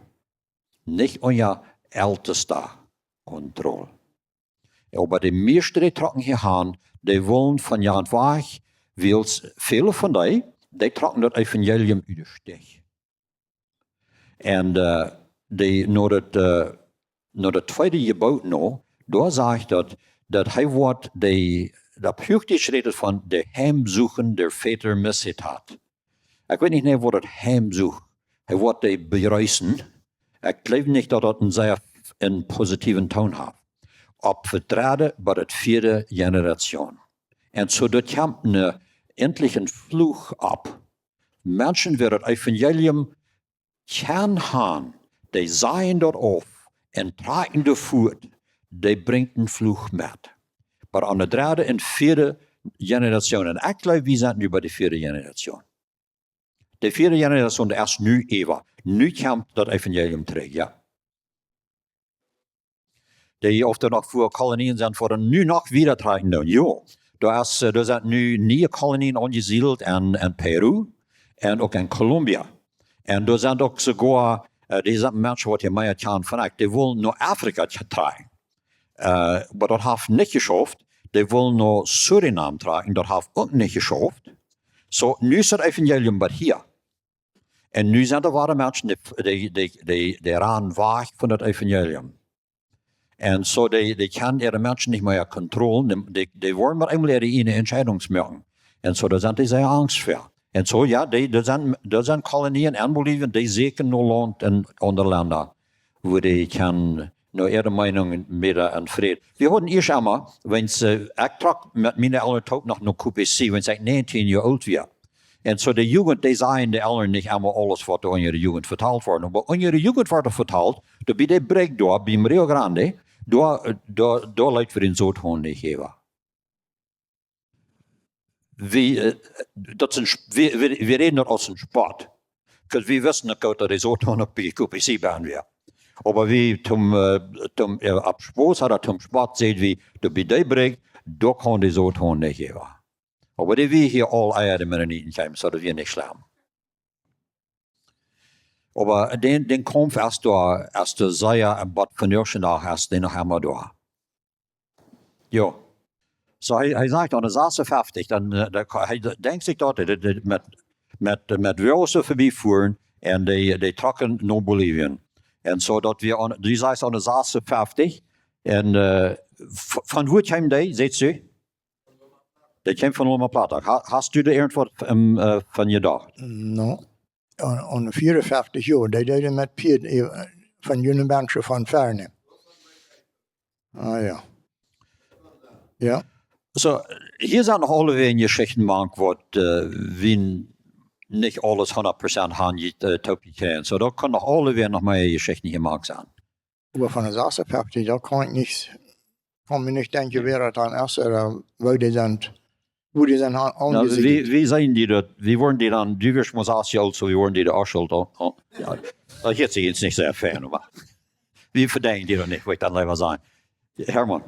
nich unja Eltesta Kontroll. Oba de mieeschte, dee trocken hia han, dee wullen von jant wajch, wiels väle von dee, dee trocken daut Evangelium ut de Stich. Un, äh, dee, no daut, äh, no daut tweede Jeboot no, doa sajcht daut, daut hee woat de, daut Huachdietsch rät von de Heimsuchung der Väter Missetat. Ekj weet nich, nä, waut daut Heimsuch. Hee woat dee bejreessen. Ekj jleew nich, daut daut een sea, een positiven Toon haft. Opp de dredde bat de vieede Generation. Un soo, daut kjemt een, endlich een Fluch opp. Menschen, wäa daut Evangelium kjennen han, dee sajen daut auf un trakjen doa fuat, dee brinjt een Fluch met. Oba aun de dredde un vieede Generation, un ekj jleew, wie sent nu bie de vieede Generation. De vieede Generation, dee es nu äwa. Nu kjemt daut Evangelium trigj, jo. Dee, auf doa noch väl Kolonien sent, fa nu noch wieda trakjen doonen. Jo, doa es, äh, doa sent nu niee Kolonien aunjesiedelt en, en Peru un uk en Colombia. Un doa sent uk soogoa, äh, dee sent Menschen, waut hia mea kjanen von ekj, dee wullen no Afrika tja-, trakjen. Äh, oba daut haft nich jeschauft. Dee wullen no Surinam trakjen, daut haft uk nich jeschauft. Soo, nu es daut Evangelium bat hia. Un nu sent doa wada Menschen, dee, dee, dee, dee, dee rannen wajch von daut Evangelium. Un soo, dee, dee kjennen äare Menschen nich mea kontrollieren, dee, dee, dee woaren mau eemol äare ieejne Entscheidungen moaken. Un soo, doa sent dee sea angst fa. Un soo, jo, dee, doa sent, doa sent Kolonien en Bolivien, dee sieekjen no Launt en aundre Lenda, wua dee kjennen no äare Meenunk mea en Fräd. Wie hauden ieescht emol, wan see, ekj trock met miene Elren toop noch no Q P C, wan ekj näajentieen Joa oolt wia. Un soo de Jugend, dee sajen de Elren nich emol aules, waut doa unja de Jugend vetalt woat. Oba unja de Jugend woat vetalt, doa bie de Brigj doa, biem Rio Grande, doa, doa, doa leet wie dän Soton nich äwa. Wie, äh, daut es een Sp-, wie, wie, wie räden daut aus een Spott. 'Cause wie wisten uk goot, daut de Soton uk bie Q P C bennen wia. Oba wie toom, äh, toom, äh, opp Spott, ooda toom Spott säden wie, doa bie de Brigj, doa kaun de Soton nich äwa. Oba dee wia hia aul ea de Mennoniten kjeemen, soo daut wia nich schlemm. Oba dän, dän Kaumf es doa, es doa sea, un bat vondoag dän Dach es dee noch emma doa. Jo. Soo, hee, hee sajcht aun de sasuffeftich, dan, äh, dan, hee denkjt sikj daut, dee, dee met, met, met Wose verbie fuaren un dee, dee trocken no Bolivien. Un soo daut wia aun, du sajchst aun de sasuffeftich, un, äh, v-, von wua kjeem dee, sajchst du? Dee kjeem von Loma Plata. Ha-, hast du doa irjentwaut, ähm, äh, von jedocht? No, aun, aun vieaunfeftich Joa, dee deeden met Pieed, äh, von Junibenche von Ferne. Ah, jo. Jo. Soo, hia sent noch aulewäajen Jeschichten mank, waut, äh, wie nich aules hundat Prozent han je-, äh, toopjekjräajen. Soo, doa kjennen noch aulewäajen noch mea Jeschichten hia mank sennen. Oba von de sasuffeftich, doa kaun ekj nich, kaun mie nich denkjen, wäa daut dan es, ooda woo dee sent, woo dee sent aun-, aunjesiedelt. Wie, wie sent dee daut, wie woaren dee dan, du wieescht mau sas Joa oolt, soo wie woaren dee de Oschult aun, aun, jo, daut hieet sikj ieescht nich sea fein, oba wie vedeenen dee daut nich, wudd ekj dan leewa sajen. Hermann.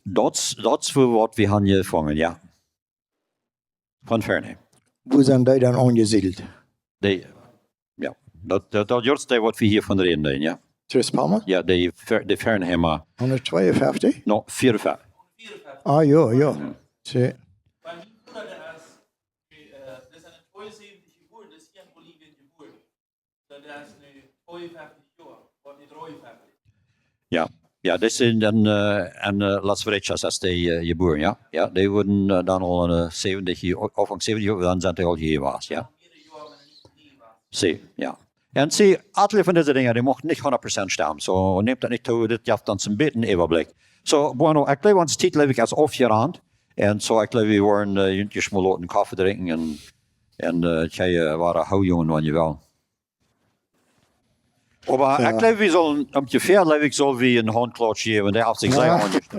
Daut, daut es fa waut wie han jefungen, jo. Von Fernheim. Wua sent dee dan aunjesiedelt? Dee, jo. Daut, daut, daut es dee, waut wie hia von räden, jo. Tris Palma? Jo, dee Fer-, dee Fernheima. Hundatzweiunfeftich? No, veaunfeftich. Ah, jo, jo. Mhm. See. Bie mien Brooda, dee es, äh, dee es en tweeunsäwentich jebuaren, dee es hia en Bolivien jebuaren. Daut es nu tweeunfeftich Joa, woat nu dreeunfeftich. Jo, jo, dee es en, äh, en, äh, Las Brechas es dee, äh, jebuaren, jo. Jo, dee wudden, äh, dan aul en, äh, säwentich, Aunfank säwentich Joa, dan sent dee aul hia jewast, jo. See, jo. Un see, aule von dise Dinja, dee muchten nich hundat Prozent stemmen. Soo, nämt daut nich too, dit jeft dan een bät Äwablikj. Soo, bueno, ekj jleew, onse Tiet, jleew ekj, es aufjerant. Un soo, ekj jleew, wie woaren, äh, jüntlich mol loten Koffe drinkjen un, un, äh, kjikjen, äh, waut de Hoojungen aun je wellen. Oba ekj jleew, wie sellen, om je fair, jleew ekj, sell wie eenen Hauntklautsch jäwen, dee haft sikj sea aunjestrengt.